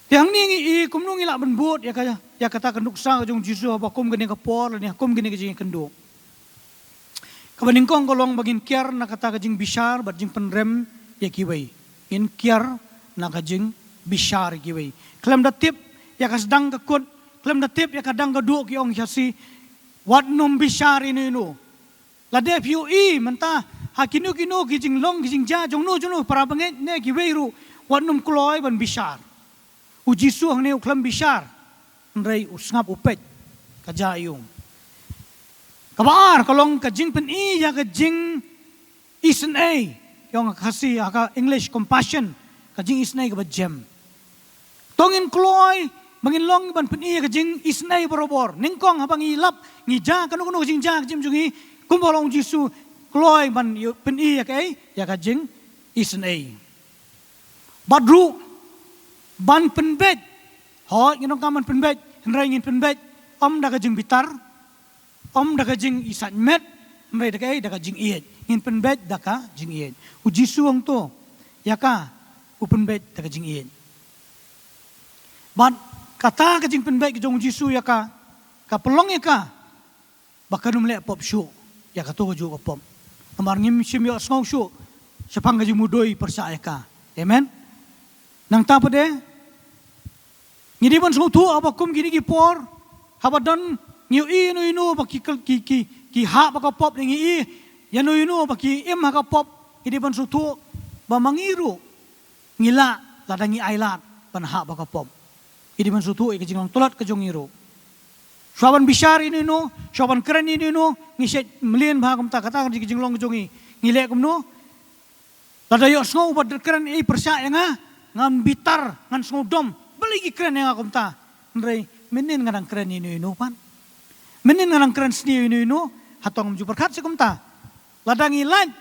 Te hangne ngi i kumno ngi lah ban bud ïa ka, ïa kata ka nuksa ka jong u Jisu haba kum kane ka por lane kum kane ka jingïakynduh. Kaba nyngkong ka long ba ngin kiar na kata ka jingbishar bad jingpynrem ïa kiwei. Ngin kiar na ka jingbishar ïa kiwei. Khlem da tip ïa ka sdang ka kut, khlem da tip ïa ka dang ka duh, ki ong Khasi, wat nym bishar ïano ïano. Lada phi ïohi mynta ha kino kino ki jinglong ki jingjia jong no jong no, para bangeit ne kiwei ruh, wat nym kloi ban bishar. U Jisu hangne u khlem bishar, hynrei u sngap, u peit ka jia ïa u. Kaba ar ka long ka jingpyni ïa ka jingisynei, ïong ha ka Khasi, ha ka English compassion, ka jingisynei kaba jem. To ngin kloi ba ngin long ban pyni ïa ka jingisynei barabor. Nyngkong haba ngi lap, ngi jia kano kano ka jingjia ka jingim jong ngi, kumba long u Jisu, kloi ban ïoh pyni ïa kaei, ïa ka jingisynei. Bad ruh ban pynbeit. Hooid, ngin ong ka ban pynbeit, hynrei ngin pynbeit ym da ka jingbitar, ym da ka jingisaiñmet, hynrei da kaei, da ka jingïeit. Ngin pynbeit da ka jingïeit. U Jisu hangto ïa ka u pynbeit da ka jingïeit. Bad kata ka jingpynbeit ka jong u Jisu ïa ka, ka pynlong ïa ka ba kan ym leh pop shuh ïa kato kajuh ka pop. Namar ngim shym ïohsngew shuh shaphang ka jingmudui pyrshah ïa ka. Amen. Nangta pat de ngi dei ban sngewthuh haba kum kine ki por, haba don, ngi ïohi ïano ïano ba ki, ki, ki, ki hap ha ka pop, ngi ïohi ïano ïano ba ki im ha ka pop, ngi dei ban sngewthuh ba ma ngi ruh ngi lah, lada ngi ailad ban hap ha ka pop. Ngi dei ban sngewthuh ïa ka jinglong tlot ka jong ngi ruh. Shuwa ban bishar ïano ïano, shuwa ban kren ïano ïano, ngi shait mlien bha kumta, kata ka dei ka jinglong ka jong ngi. Ngi leh kumno? Lada ïohsngew ba kren ei pyrshah ïa nga, ngan bitar, ngan sngewdom. Balei ki kren ïa nga kumta? Hynrei mynnin nga dang kren ïano ïano pat, mynnin nga dang kren sniew ïano ïano, hato ngam ju pyrkhat seh kumta? Lada ngi lait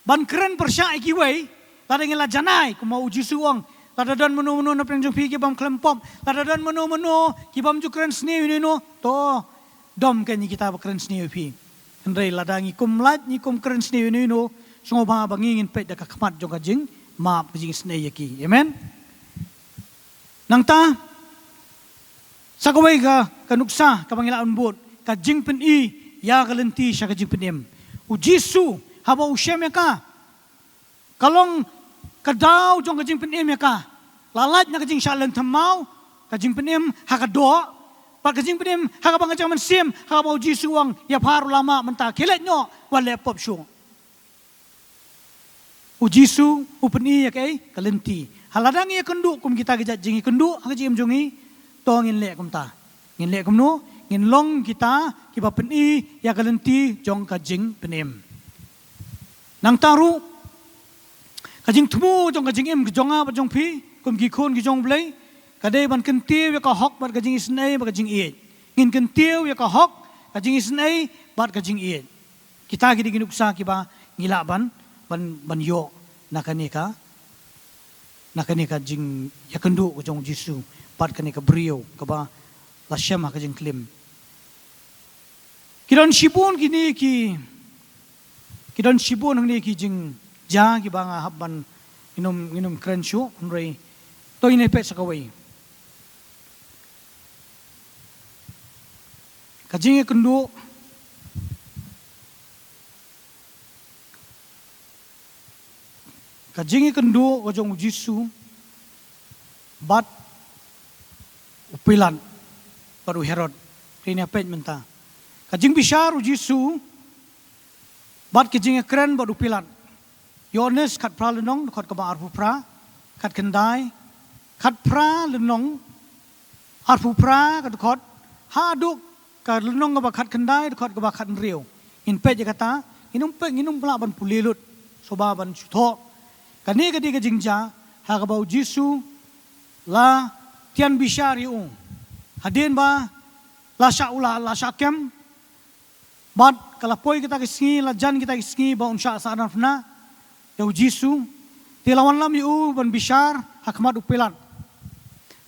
ban kren pyrshah ïa kiwei, lada ngi la janai, kumba u Jisu u ong, lada don mano mano na pdeng jong phi ki bym khlem pop, lada don mano mano ki bym ju kren sniew ïano ïano, to dom kein ïa kita ba kren sniew ïa phi. Hynrei lada ngi kum lait, ngi kum kren sniew ïano ïano, sngewbha ba ngi ngin peit da ka khmat jong ka jingmap, ka jingisynei ïa ki. Amen. Nangta, sa kawei ka, ka nuksa kaba ngi lah ban bud, ka jingpyni ïa ka lynti sha ka jingpynim. U Jisu haba u shem ïa ka, ka long ka daw jong ka jingpynim ïa ka. La lait na ka jingshah lynthem maw, ka jingpynim ha ka doh, bad ka jingpynim ha kaba nga jam mynsiem, ha kaba u Jisu u ong, ïa pha ruh la map mynta, khie leit noh, wat leh pop shuh. U Jisu u pyni ïa kaei, ka lynti. Ha lada ngi ïakynduh kum kita ki jait jingïakynduh ha ka jingim jong ngi, to ngin leh kumta. Ngin leh kumno? Ngin long kita kiba pyni ïa ka lynti jong ka jingpynim. Nangta ruh, ka jingthmu jong ka jingim ka jong nga bad jong phi kum ki khun ki jong U Blei, ka dei ban kyntiew ïa ka hok bad ka jingisynei bad ka jingïeit. Ngin kyntiew ïa ka hok, ka jingisynei bad ka jingïeit. Kita ki dei ki nuksa kiba ngi lah ban, ban, ban ïoh na kane ka, na kane ka jingïakynduh ka jong u Jisu bad kane ka briew kaba la shem ha ka jingklim. Ki don shibun kine ki, ki don shibun hangne ki jingjia kiba nga hap ban, nginym, nginym kren shuh, hynrei to ngin ïa peit sa kawei. Ka jingïakynduh, ka jingïakynduh ka jong u Jisu bad u Pilat bad u Herod. Te ngin ïa peit mynta ka jingbishar u Jisu bad ka jingïakren bad u Pilat. Ïoannis khatphra lynnong, dkhot kaba arphew phra, khatkhyndai, khatphra lynnong, arphew phra ka dkhot, haduh ka lynnong kaba khatkhyndai, dkhot kaba khathynriew. Ngin peit ïa kata, nginym peit, nginym lah ban pule lut, sngewbha ban shu thoh. Kane ka dei ka jingjia ha kaba u Jisu la tian bishar ïa u. Hadien ba la shah, u la, la shah kem, bad ka la poi kita ki sngi, la jan kita ki sngi ba un shah sahnarphna ïa u Jisu. Te la wanlam ïa u ban bishar ha khmat u Pilat.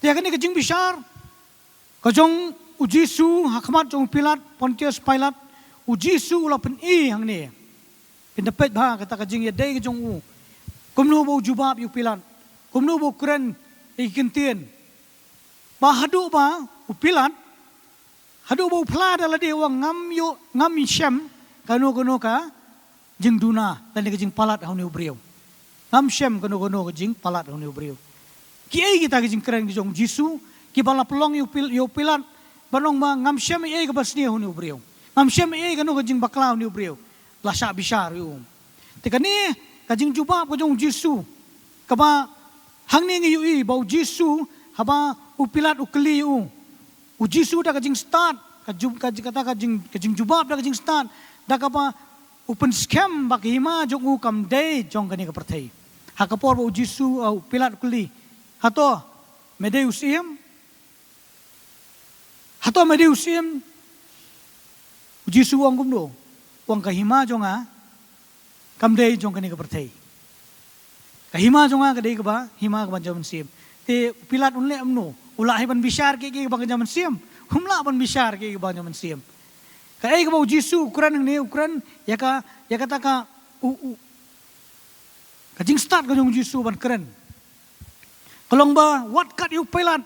Te ha kane ka jingbishar ka jong u Jisu ha khmat jong u Pilat, Pontius Pilat, u Jisu u la pyni hangne. Phin da peit bha kata ka jingïadei ka jong u. Kumno ba u jubab ïa u Pilat. Kumno ba u kren ïa ki ktien. Ba haduh ba u Pilat, haduh ba u phla da lade u ong ngam ïoh, ngam shem kano kano ka jingduna lane ka jingpalat ha une u briew. Ngam shem kano kano ka jingpalat ha une u briew. Kiei kita ki jingkren ki jong u Jisu kiba la pynlong ïa u Pil-, ïa u Pilat ban ong ba ngam shem ei ei kaba sniew ha une u briew. Ngam shem ei ei kano ka jingbakla ha une u briew. La shah bishar ïa u. Te kane ka jingjubab ka jong u Jisu kaba hangne ngi ïohi ba u Jisu haba u Pilat u kylli ïa u, u Jisu da ka jingstad, ka ju-, ka, kata ka jing, ka jingjubab da ka jingstad, da kaba u pynskhem ba ka hima jong u kam dei jong kane ka pyrthei. Ha ka por ba u Jisu, uh, u Pilat u kylli, hato me dei u syiem? Hato me dei u syiem? U Jisu u ong kumno? U ong ka hima jong nga kam dei jong kane ka pyrthei. Ka hima jong nga ka dei kaba, hima kaba jong mynsiem. Te u Pilat un leh kumno? U lah hi ban bishar kiei kiei kaba jong mynsiem? Um lah ban bishar kiei kiei kaba jong mynsiem. Kaei kaba u Jisu u kren hangne, u kren ïa ka, ïa kata ka, u, u, ka jingstad ka jong u Jisu ban kren. Ka long ba wat kat ïa u Pilat.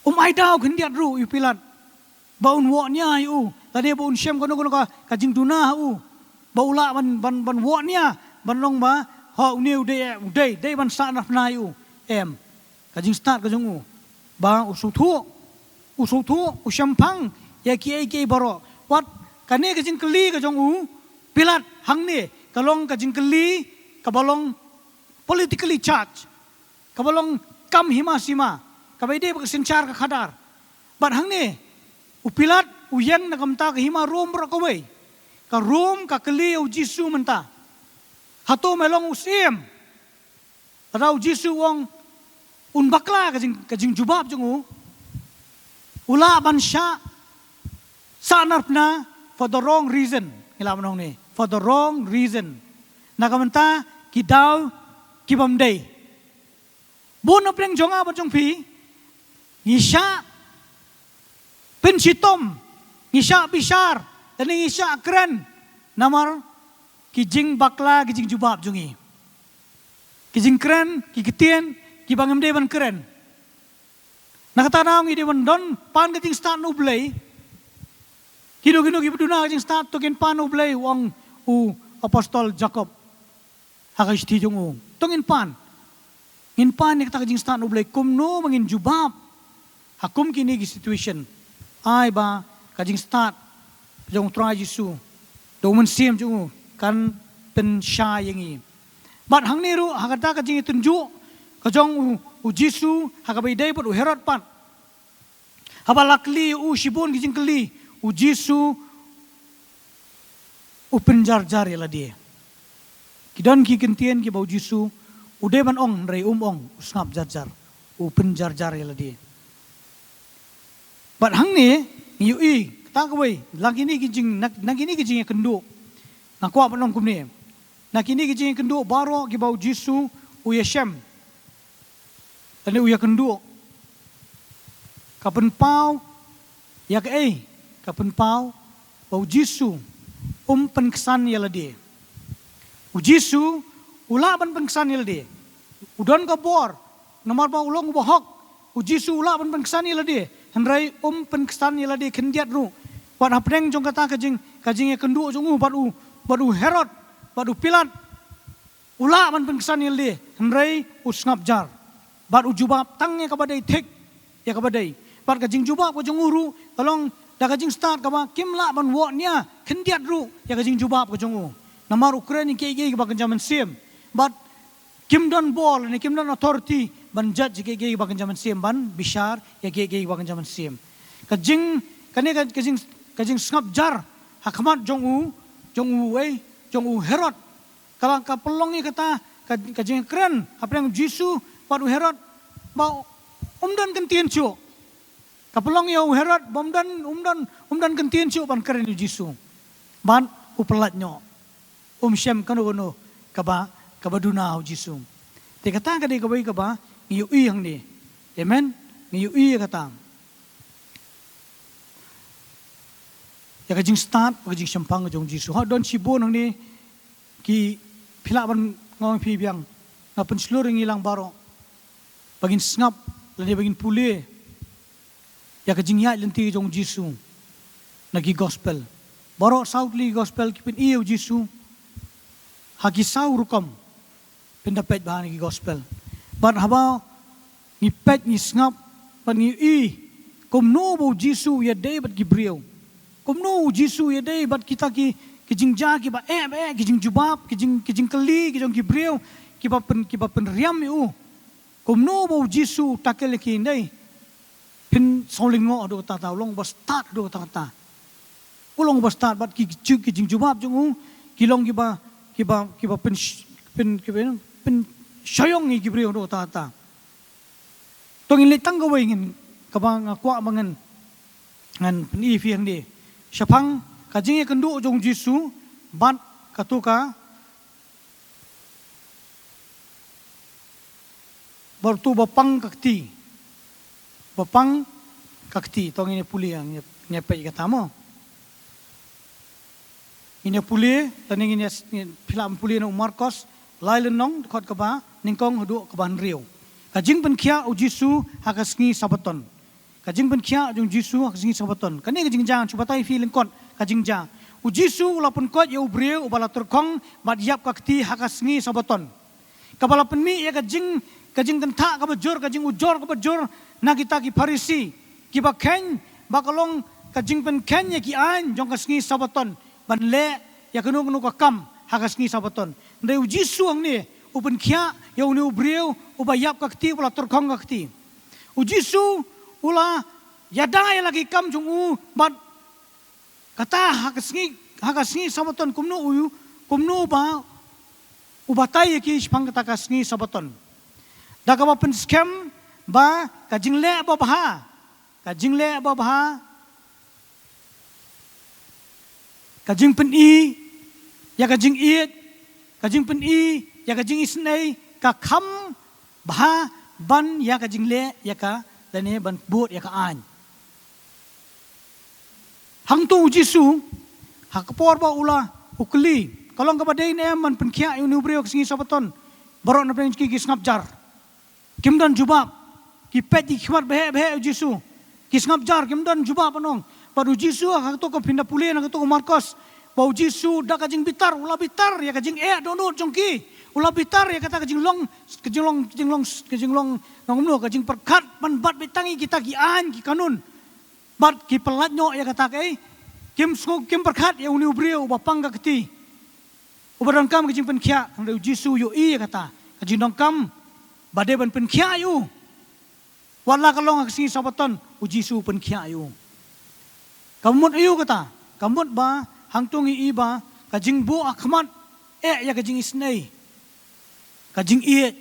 Um ai daw khyndiat ruh ïa u Pilat ba un wad nia ïa u, lane ba un shem kano kano ka, ka jingduna ha u, ba u lah ban, ban, ban wad nia, ban long ba, ha, une u dei, u dei, dei ban sahnarphna ïa u. Em, ka jingstad ka jong u ba u sngewthuh, u sngewthuh, u shemphang ïa kiei kiei baroh. Wat kane ka jingkylli ka jong u Pilat hangne ka long ka jingkylli kaba long politically charged, kaba long kam hima sima, kaba ïadei bad ka synshar ka khadar. Bad hangne u Pilat u ïeng na ka bynta ka hima Rom baroh kawei. Ka Rom ka kylli ïa u Jisu mynta, hato me long u syiem? Lada u Jisu u ong un bakla ka jing, ka jingjubab jong u, u lah ban shah sahnarphna for the wrong reason. Ngi lah ban ong ne, for the wrong reason. Na ka bynta ki daw ki bym dei. Bun na pdeng jong nga bad jong phi, ngi shah pynshitom, ngi shah bishar, lane ngi shah kren namar ki jingbakla ki jingjubab jong ngi. Ki jingkren, ki ktien kiba ngim dei ban kren. Na kata daw ngi dei ban don pan ka jingstad na U Blei. Kino kino kiba duna ka jingstad to ngin pan na U Blei, u ong u apostol Jakob ha ka shithi jong u. To ngin pan. Ngin pan ïa kata ka jingstad na U Blei kumno ba ngin jubab ha kum kine ki situation. Ai ba ka jingstad jong U Trai Jisu, da U Mynsiem jong u kan pynshai ïa ngi. Bad hangne ruh ha kata ka jingïatynjuh ka jong u, u Jisu ha kaba ïadei bad u Herod pat. Haba la kylli u shibun ki jingkylli, u Jisu u pynjarjar ïa lade. Ki don ki ktien kiba u Jisu u dei ban ong hynrei um ong, u sngap jarjar, u pynjarjar ïa lade. Bad hangne ngi ïohi kata kawei, na kine ki jing, na, na kine ki jingïakynduh. Nga kwah ban ong kumne. Na kine ki jingïakynduh baroh kiba u Jisu u ïashem lane u ïakynduh, ka pynpaw ïa kaei? Ka pynpaw ba u Jisu um pynksan ïa lade. U Jisu u lah ban pynksan ïa lade. U don ka bor namar ba u long u bahok. U Jisu u lah ban pynksan ïa lade, hynrei um pynksan ïa lade khyndiat ruh. Wat hapdeng jong kata ka jing, ka jingïakynduh jong u bad u, bad u Herod, bad u Pilat. U lah ban pynksan ïa lade, hynrei u sngap jar. Bad u jubab tang ïa kaba dei thik, ïa kaba dei. Bad ka jingjubab ka jong u ruh ka long da ka jingstad kaba kim lah ban wad nia khyndiat ruh ïa ka jingjubab ka jong u. Namar u kren ïa kiei kiei kiba kynja mynsiem. Bad kim don bor ne kim don authority ban judge ïa kiei kiei kiba kynja mynsiem, ban bishar ïa kiei kiei kiba kynja mynsiem. Ka jing, kane ka, ka jing, ka jingsngap jar ha khmat jong u, jong u ei, jong u Herod. Ka la, ka pynlong ïa kata ka, ka jingkren hapdeng u Jisu bad u Herod ba um don ktien shuh. Ka pynlong ïa u Herod ba um don, um don, um don ktien shuh ban kren ïa u Jisu. Bad u pyllait noh. Um shem kano kano kaba, kaba duna ha u Jisu. Te kata ka dei kawei kaba ngi ïohi hangne. Amen. Ngi ïohi ïa kata. ïa ka jingstad bad ka jingshemphang jong u Jisu. Ha, don shibun hangne ki phi lah ban ong phi biang, nga pynshlur ïa ngi lang baroh ba ngin sngap lane ba ngin pule ïa ka jingïaid lynti jong u Jisu na ki gospel. Baroh saw tylli ki gospel ki pyni ïa u Jisu ha ki saw rukom. Pynda peit bha na ki gospel. Bad haba ngi peit, ngi sngap bad ngi i kumno ba u Jisu u ïadei bad ki briew, kumno u Jisu u ïadei bad kita ki, ki jingjia kiba eh ba eh, ki jingjubab, ki jing, ki jingkylli ki jong ki briew kiba pyn, kiba pynriam ïa u. Kumno ba u Jisu u tackle ïa ki, hynrei phin sngewlyngngoh haduh katta katta, u long uba stad haduh katta katta. U long uba stad bad ki, ki, ki jingjubab jong u ki long kiba, kiba, kiba pyn, pyn, kiba pynshitom ïa ki briew haduh katta katta. To ngin leit tang kawei, ngin, kaba nga kwah ba ngan, ngan pyni phi hangne shaphang ka jingïakynduh jong u Jisu bad kato ka, bad uto uba pang ka kti. Uba pang ka kti. To ngin ïa pule, ngin ïa, ngin ïa peit kata mo. Ngin ïa pule, lane ngin ïa, ngin, phi lah ban pule na u Markos lai lynnong, dkhot kaba nyngkong haduh kaba hynriew. Ka jingpynkhiah u Jisu ha ka sngi Sabaton. Ka jingpynkhiah jong u Jisu ha ka sngi Sabaton. Kane ka jingjia ngan shu batai phi lyngkot ka jingjia. U Jisu u la pynkoit ïa u briew uba la tyrkhong bad ïap ka kti ha ka sngi Sabaton. Kaba la pynmih ïa ka jing, ka jingkynthah kaba jur, ka jingujor kaba jur na kita ki Pharisi, kiba kheiñ ba ka long ka jingpynkheiñ ïa ki aiñ jong ka sngi Sabaton ban leh ïa kano kano ka kam ha ka sngi Sabaton. Hynrei u Jisu hangne u pynkhiah ïa une u briew uba ïap ka kti, uba la tyrkhong ka kti. U Jisu u la ïada ïa la ki kam jong u bad kata ha ka sngi, ha ka sngi Sabaton, kumno u, kumno ba u batai ïa ki shaphang kata ka sngi Sabaton. Da kaba pynskhem ba ka jingleh babha, ka jingleh babha, ka jingpyni ïa ka jingïeit, ka jingpyni ïa ka jingisynei, ka kham bha ban ïa ka jingleh ïa ka, lane ban bud ïa ka aiñ. Hangto u Jisu, ha ka por ba u la, u kylli, ka long kaba dei ne em ban pynkhiah ïa une u briew ha ka sngi Sabaton? Baroh na pdeng jong ki ki sngap jar. Kim don jubab. Ki peit ki khmat bha bha ïa u Jisu. Ki sngap jar, kim don jubab ban ong. Bad u Jisu ha kato ka, phin da pule na kato ka Markos, ba u Jisu da ka jingbitar, u la bitar ïa ka jingeh dohnud jong ki. U la bitar ïa kata ka jinglong, ka jinglong, ka jinglong, ka jinglong, nong kumno, ka jingpyrkhat ban bat beit tang ïa kita ki aiñ ki kanun. Bad ki pyllait noh ïa kata kaei, kim sngew, kim pyrkhat ïa une u briew uba pang ka kti, uba donkam ka jingpynkhiah. Hynrei u Jisu u ïohi ïa kata ka jingdonkam ba dei ban pynkhiah ïa u. Wat la ka long ha ka sngi Sabaton, u Jisu u pynkhiah ïa u. Ka mut aïu kata? Ka mut ba hangto ngi i ba ka jingbuh ha khmat eh ïa ka jingisynei, ka jingïeit,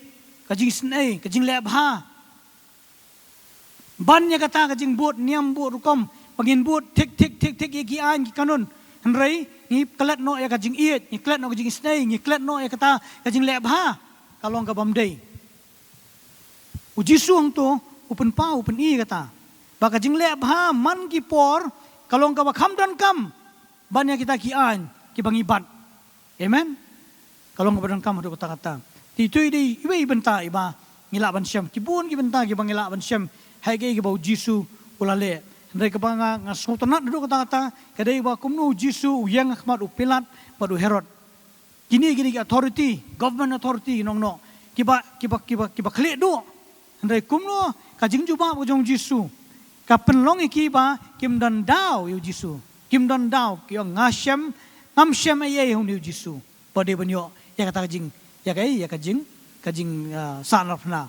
ka jingisynei, ka jingleh bha. Ban ïa kata ka jingbud niam bud rukom, ba ngin bud thik thik thik thik ïa ki aiñ ki kanun. Hynrei ngi klet noh ïa ka jingïeit, ngi klet noh ka jingisynei, ngi klet noh ïa kata ka jingleh bha, ka long ka bym dei. U Jisu hangto u pynpaw, u pyni kata ba ka jingleh bha man ki por ka long kaba kham donkam ban ïa kita ki aiñ kiba ngi bat. Amen. Ka long kaba donkam haduh katta katta. Te ito i dei iwei i bynta iba ngi lah ban shem. Ki bun ki bynta kiba ngi lah ban shem ha kaei kaba u Jisu u la leh. Hynrei kaba nga, nga sngewtynnat haduh katta katta ka dei ba kumno u Jisu u ïeng ha khmat u Pilat bad u Herod. Kine, kine ki authority, government authority, nong noh, kiba, kiba, kiba, kiba khlieh duh. Hynrei kumno ka jingjubab ka jong u Jisu ka pynlong ïa ki ba kim don daw ïa u Jisu. Kim don daw, ki ong, nga shem, ngam shem ei ei ha une u Jisu ba dei ban ïoh ïa kata ka jing, ïa ka, ïa ka jing, ka jing, ah, sahnarphna.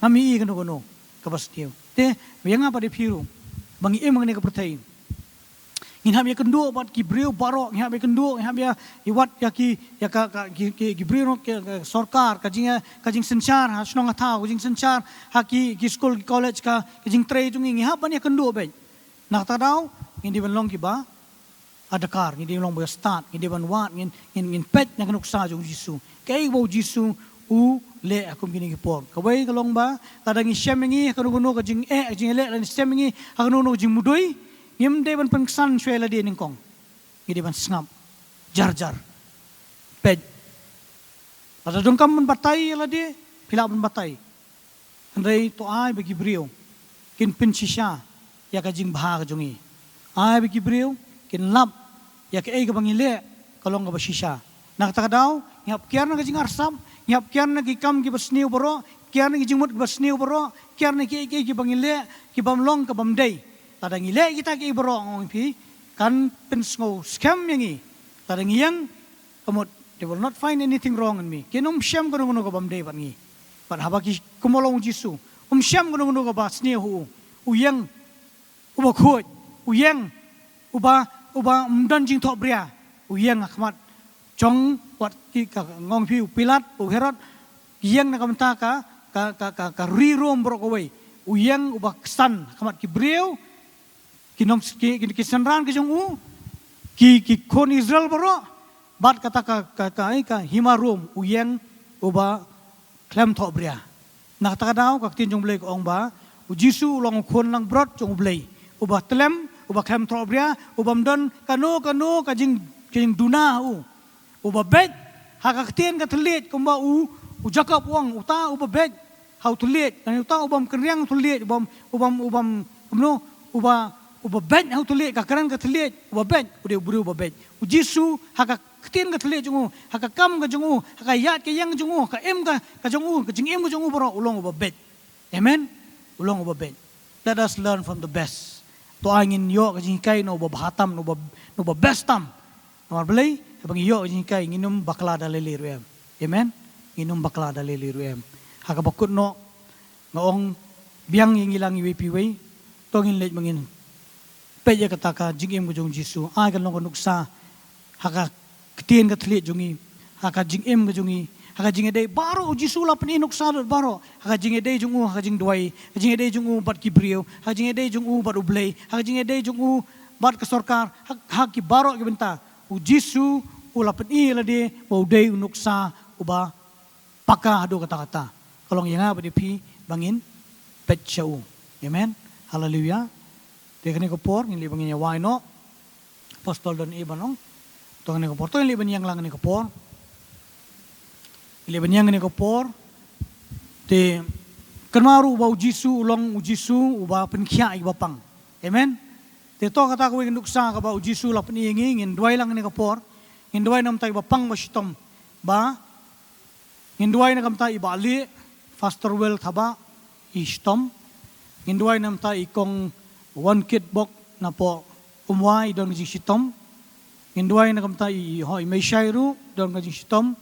Ngam ïohi kano kano kaba sniew. Te ïa nga bad ïa phi ruh ba ngi im ha kane ka pyrthei, ngin hap ïakynduh bad ki briew baroh, ngin hap ïakynduh, ngin hap ïa, ïa wat ïa ki, ïa ka, ka, ki, ki, ki briew noh, ki, ka sorkar, ka jing, ka jingsynshar ha shnong ha thaw, ka jingsynshar ha ki, ki skul, ki college, ka, ka jingtrei jong ngi, ngi hap ban ïakynduh beit. Na kata ka daw ngin dei ban long kiba adkar, ngin dei ban long ba stad, ngin dei ban wad, ngin, ngin, ngin peit na ka nuksa jong u Jisu. Kaei ba u Jisu u leh ha kum kine ki por. Kawei ka long ba lada ngi shem ïa ngi ha kano kano ka jingeh, ka jingeh leh, lada ngi shem ïa ngi ha kano kano ka jingmudui, Ngim dei ban pynksan shuwa ïa lade nyngkong. Ngi dei ban sngap. Jar jar. Peit. Lada donkam ban batai ïa lade, phi lah ban batai. Hynrei to ai ba ki briew kin pynshisha ïa ka jingbha ka jong ngi. Ai ba ki briew kin lap ïa kaei kaba ngi leh ka long kaba shisha. Na kata ka daw, ngi hap kiar na ka jingarsap, ngi hap kiar na ki kam kiba sniew baroh, kiar na ki jingmut kiba sniew baroh, kiar na kiei kiei kiba ngi leh ki bym long ka bym dei. Lada ngi leh kita kiei baroh, nga ong ïa phi, kan pynsngew skhem ïa ngi. Lada ngi ïeng, ka mut, they will not find anything wrong in me. Kin ym shem kano kano ka bym dei bad ngi. Bad haba ki kumno long u Jisu, ym shem kano kano kaba sniew ha u. U ïeng uba khuid, u ïeng uba, uba ym don jingthohbria, u ïeng ha khmat jong wat ki, ka, nga ong ïa phi, u Pilat, u Herod, ki ïeng na ka bynta ka, ka, ka, ka, ka ri Rom baroh kawei. U ïeng uba ksan ha khmat ki briew, ki nong, ki, ki, ki synran ki jong u, ki, ki khun Israel baroh, bad kata ka, ka, ka, ka hima Rom, u ïeng uba khlem thohbria. Na kata ka daw ka ktien jong u Blei ka ong ba u Jisu u long u khun langbrot jong u Blei, uba tlem, uba khlem thohbria, uba ym don kano kano ka jing, ka jingduna ha u. Uba beit ha ka ktien ka thylliej, kumba u, u Jakob u ong, uta uba beit ha u thylliej, lane uta u bym kynriang u thylliej, u bym, u bym, u bym, kumno, uba, uba beit ha u thylliej, ka kren ka thylliej, uba beit, u dei u briew uba beit. U Jisu ha ka ktien ka thylliej jong u, ha ka kam ka jong u, ha ka ïaid ka ïeng jong u, ha ka im ka, ka jong u, ka jingim ka jong u baroh, u long uba beit. Amen. U long uba beit. Let us learn from the best. To ai ngin ïoh ka jinghikai na uba bha tam, na uba, na uba best tam. Namar balei? Haba ngi ïoh ka jinghikai, ngin ym bakla da lei lei ruh em. Amen. Ngin ym bakla da lei lei ruh em. Ha kaba kut noh, nga ong, biang ïa ngi lang iwei pa iwei. To ngin leit ba ngin peit ïa kata ka jingim ka jong u Jisu. Ai kan long ka nuksa ha ka ktien ka thylliej jong ngi, ha ka jingim ka jong ngi, ha ka jingïadei baroh. U Jisu la pyni nuksa lut baroh, ha ka jingïadei jong u, ha ka jingduwai, ha ka jingïadei jong u bad ki briew, ha ka jingïadei jong u bad u Blei, ha ka jingïadei jong u bad ka sorkar, ha, ha ki baroh ki bynta. U Jisu u la pyni ïa lade ba u dei u nuksa uba paka haduh katta katta. Ka long ïa nga bad ïa phi ba ngin peit sha u. Amen. Haleluia. Te kane ka por ngin leit ba ngin ïa wai noh. Apostol don i ba nong. To kane ka por, to ngin leit ban ïeng lang kane ka por. Ngin leit ban ïeng kane ka por. Te kynmaw ruh ba u Jisu u long u Jisu uba pynkhiah ïa kiba pang. Amen. Te to kata kawei ka nuksa kaba u Jisu la pyni ïa ngi, ngin duwai lang kane ka por. Ngin duwai namar ïa kiba pang ba shitom. Ba ngin duwai na ka bynta i Bah Lieh, Pastor Well Thabah, i shitom. Ngin duwai na ka bynta i Kong Wan Kit Bok napoh Umwai, i don ka jingshitom. Ngin duwai na ka bynta i, ho, i Meishai ruh, don ka jingshitom.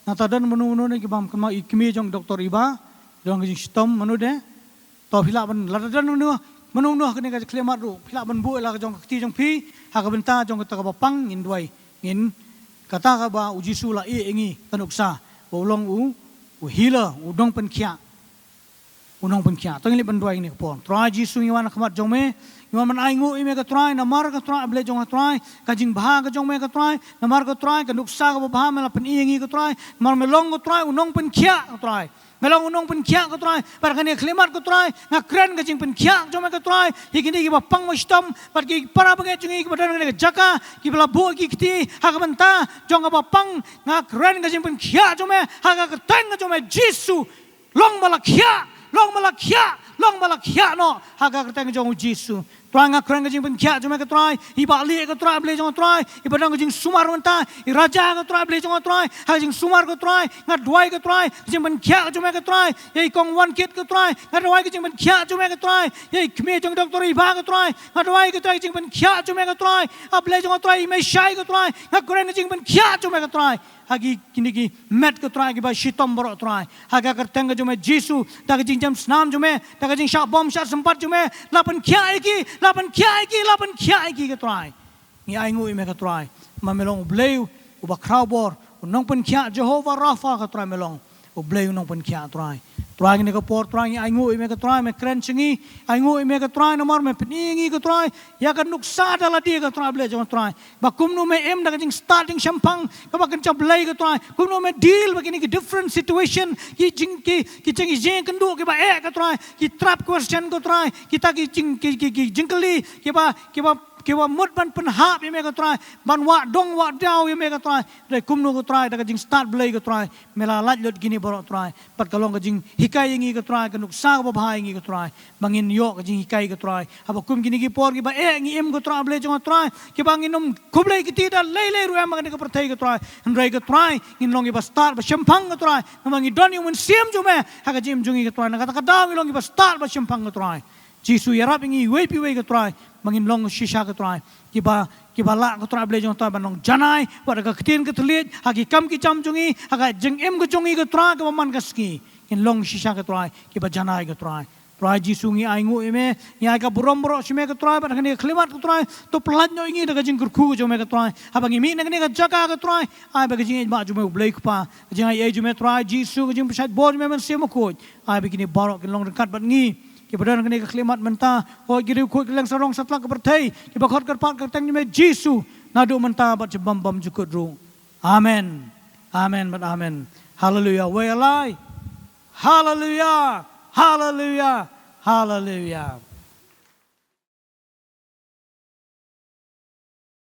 Nangta don mano mano ne ki bym kynmaw, i kmie jong Doktor Iba, don ka jingshitom, mano de. To phi lah ban, lada don mano mano ha kane ka jingkhlem mat ruh, phi lah ban buh ïa la ka jong ka kti jong phi ha ka bynta jong kata kaba pang, ngin duwai. Ngin, kata kaba u Jisu la ïeh ïa ngi ka nuksa ba u long u, u healer, u nongpynkhiah. U nongpynkhiah. To ngin leit ban duwai kane ka por. Trai Jisu, ngi wan ha khmat jong me, ngi wan ban ainguh ïa me ko Trai, namar ko Trai, A Blei jong nga Trai, ka jingbha ka jong me ko Trai, namar ko Trai, ka nuksa kaba bha me la pyni ïa ngi ko Trai, namar me long ko Trai u nongpynkhiah ko Trai. Me long u nongpynkhiah ko Trai, bad ha kane ka jingkhlem mat ko Trai, nga kren ka jingpynkhiah jong me ko Trai ïa kine kiba pang ba shitom, bad ki para bangeit jong ngi kiba don ha kane ka jaka, kiba la buh ki kti ha ka bynta jong kaba pang, nga kren ka jingpynkhiah jong me ha ka kyrteng ka jong me Jisu. Long ba la khiah, long ba la khiah, long ba la khiah noh ha ka kyrteng jong u Jisu. Trai, nga kren ka jingpynkhiah jong me ko Trai, i Bah Lieh ko Trai, A Blei jong nga Trai, iba don ka jingsumar mynta, i Raja ko Trai, A Blei jong nga Trai, ha ka jingsumar ko Trai, nga duwai ko Trai, ka jingpynkhiah jong me ko Trai, ïa i Kong Wan Kit ko Trai, nga duwai ka jingpynkhiah jong me ko Trai, ïa i kmie jong Doktor Iba ko Trai, nga duwai ko Trai ka jingpynkhiah jong me ko Trai, A Blei jong nga Trai, i Meishai ko Trai, nga kren ka jingpynkhiah jong me ko Trai. Ha ki, kine ki met ko Trai kiba shitom baroh Trai. Ha ka kyrteng ka jong me Jisu, da ka jingjem snam jong me, da ka jingshah bom shah sympat jong me, la pynkhiah ïa ki, la pynkhiah ïa ki, la pynkhiah ïa ki ko Trai. Ngi ainguh ïa me ko Trai. Ma me long U Blei uba khraw bor, u nongpynkhiah Jehovah Rapha ko Trai me long. U Blei u nongpynkhiah Trai. Trai, ngi ne ka por Trai ngi ainguh ïa me ka Trai, me kren sha ngi, ainguh ïa me ka Trai, namar me pyni ngi ka Trai ïa ka nuksa da lade ka Trai, Blei jong Trai. Ba kumno me im da ka jingstad jingshemphang kaba kynja Blei ka Trai. Kumno me deal bad kine ki different situation, ki jing ki ki jing ki jingkynduh kiba eh ka Trai, ki trap question ka Trai, kita ki jing ki ki ki jingkylli kiba kiba kiba mut ban pynhap ïa me ka Trai, ban wad dong wad daw ïa me ka Trai. Dei kumno ka Trai, da ka jingstad Blei ka Trai, me la lait lut kine baroh Trai. Bad ka long ka jinghikai ïa ngi ka Trai, ka nuksa kaba bha ïa ngi ka Trai, ba ngin ïoh ka jinghikai ka Trai. Haba kum kine ki por kiba eh ngi im ka Trai, Blei jong nga Trai, kiba ngin ym khublei kti da lei lei ruh em ha kane ka pyrthei ka Trai. Hynrei ka Trai, ngin long kiba stad ba shemphang ka Trai, namar ngi don ïa u Mynsiem jong me ha ka jingim jong ngi ka Trai. Na kata ka daw ngi long kiba stad ba shemphang ka Trai. Jisu, ïarap ïa ngi iwei pa iwei ka Trai, ba ngin long shisha ka Trai, kiba kiba lah ka Trai, Blei jong nga Trai, ban long janai wat ha ka ktien ka thylliej, ha ki kam ki jam jong ngi, ha ka jingim ka jong ngi ka Trai, kaba man ka sngi ngin long shisha ka Trai, kiba janai ka Trai. Trai Jisu, ngi ainguh ïa me, ngi ai ka burom baroh sha me ka Trai, bad ha kane ka khyllipmat ka Trai, to pyllait noh ïa ngi da ka jingkyrkhu ka jong me ka Trai. Haba ngi mih na kane ka jaka ka Trai, ai ba ka jingïeit ba jong me U Blei Kpa, ka jingai ei jong me Trai Jisu, ka jingpynshlur jong me Mynsiem Bakhuid, ai ba kine baroh kin long ryngkat bad ngi. Kiba don ha kane ka khyllipmat mynta, hooid ki riewkhuid kylleng sarong satlak ka pyrthei, kiba khot kyrpad ka kyrteng jong me Jisu, naduh mynta bad sha bym bymjukut ruh. Amen. Amen bad amen. Haleluia. Wei alai. Haleluia. Haleluia. Haleluia.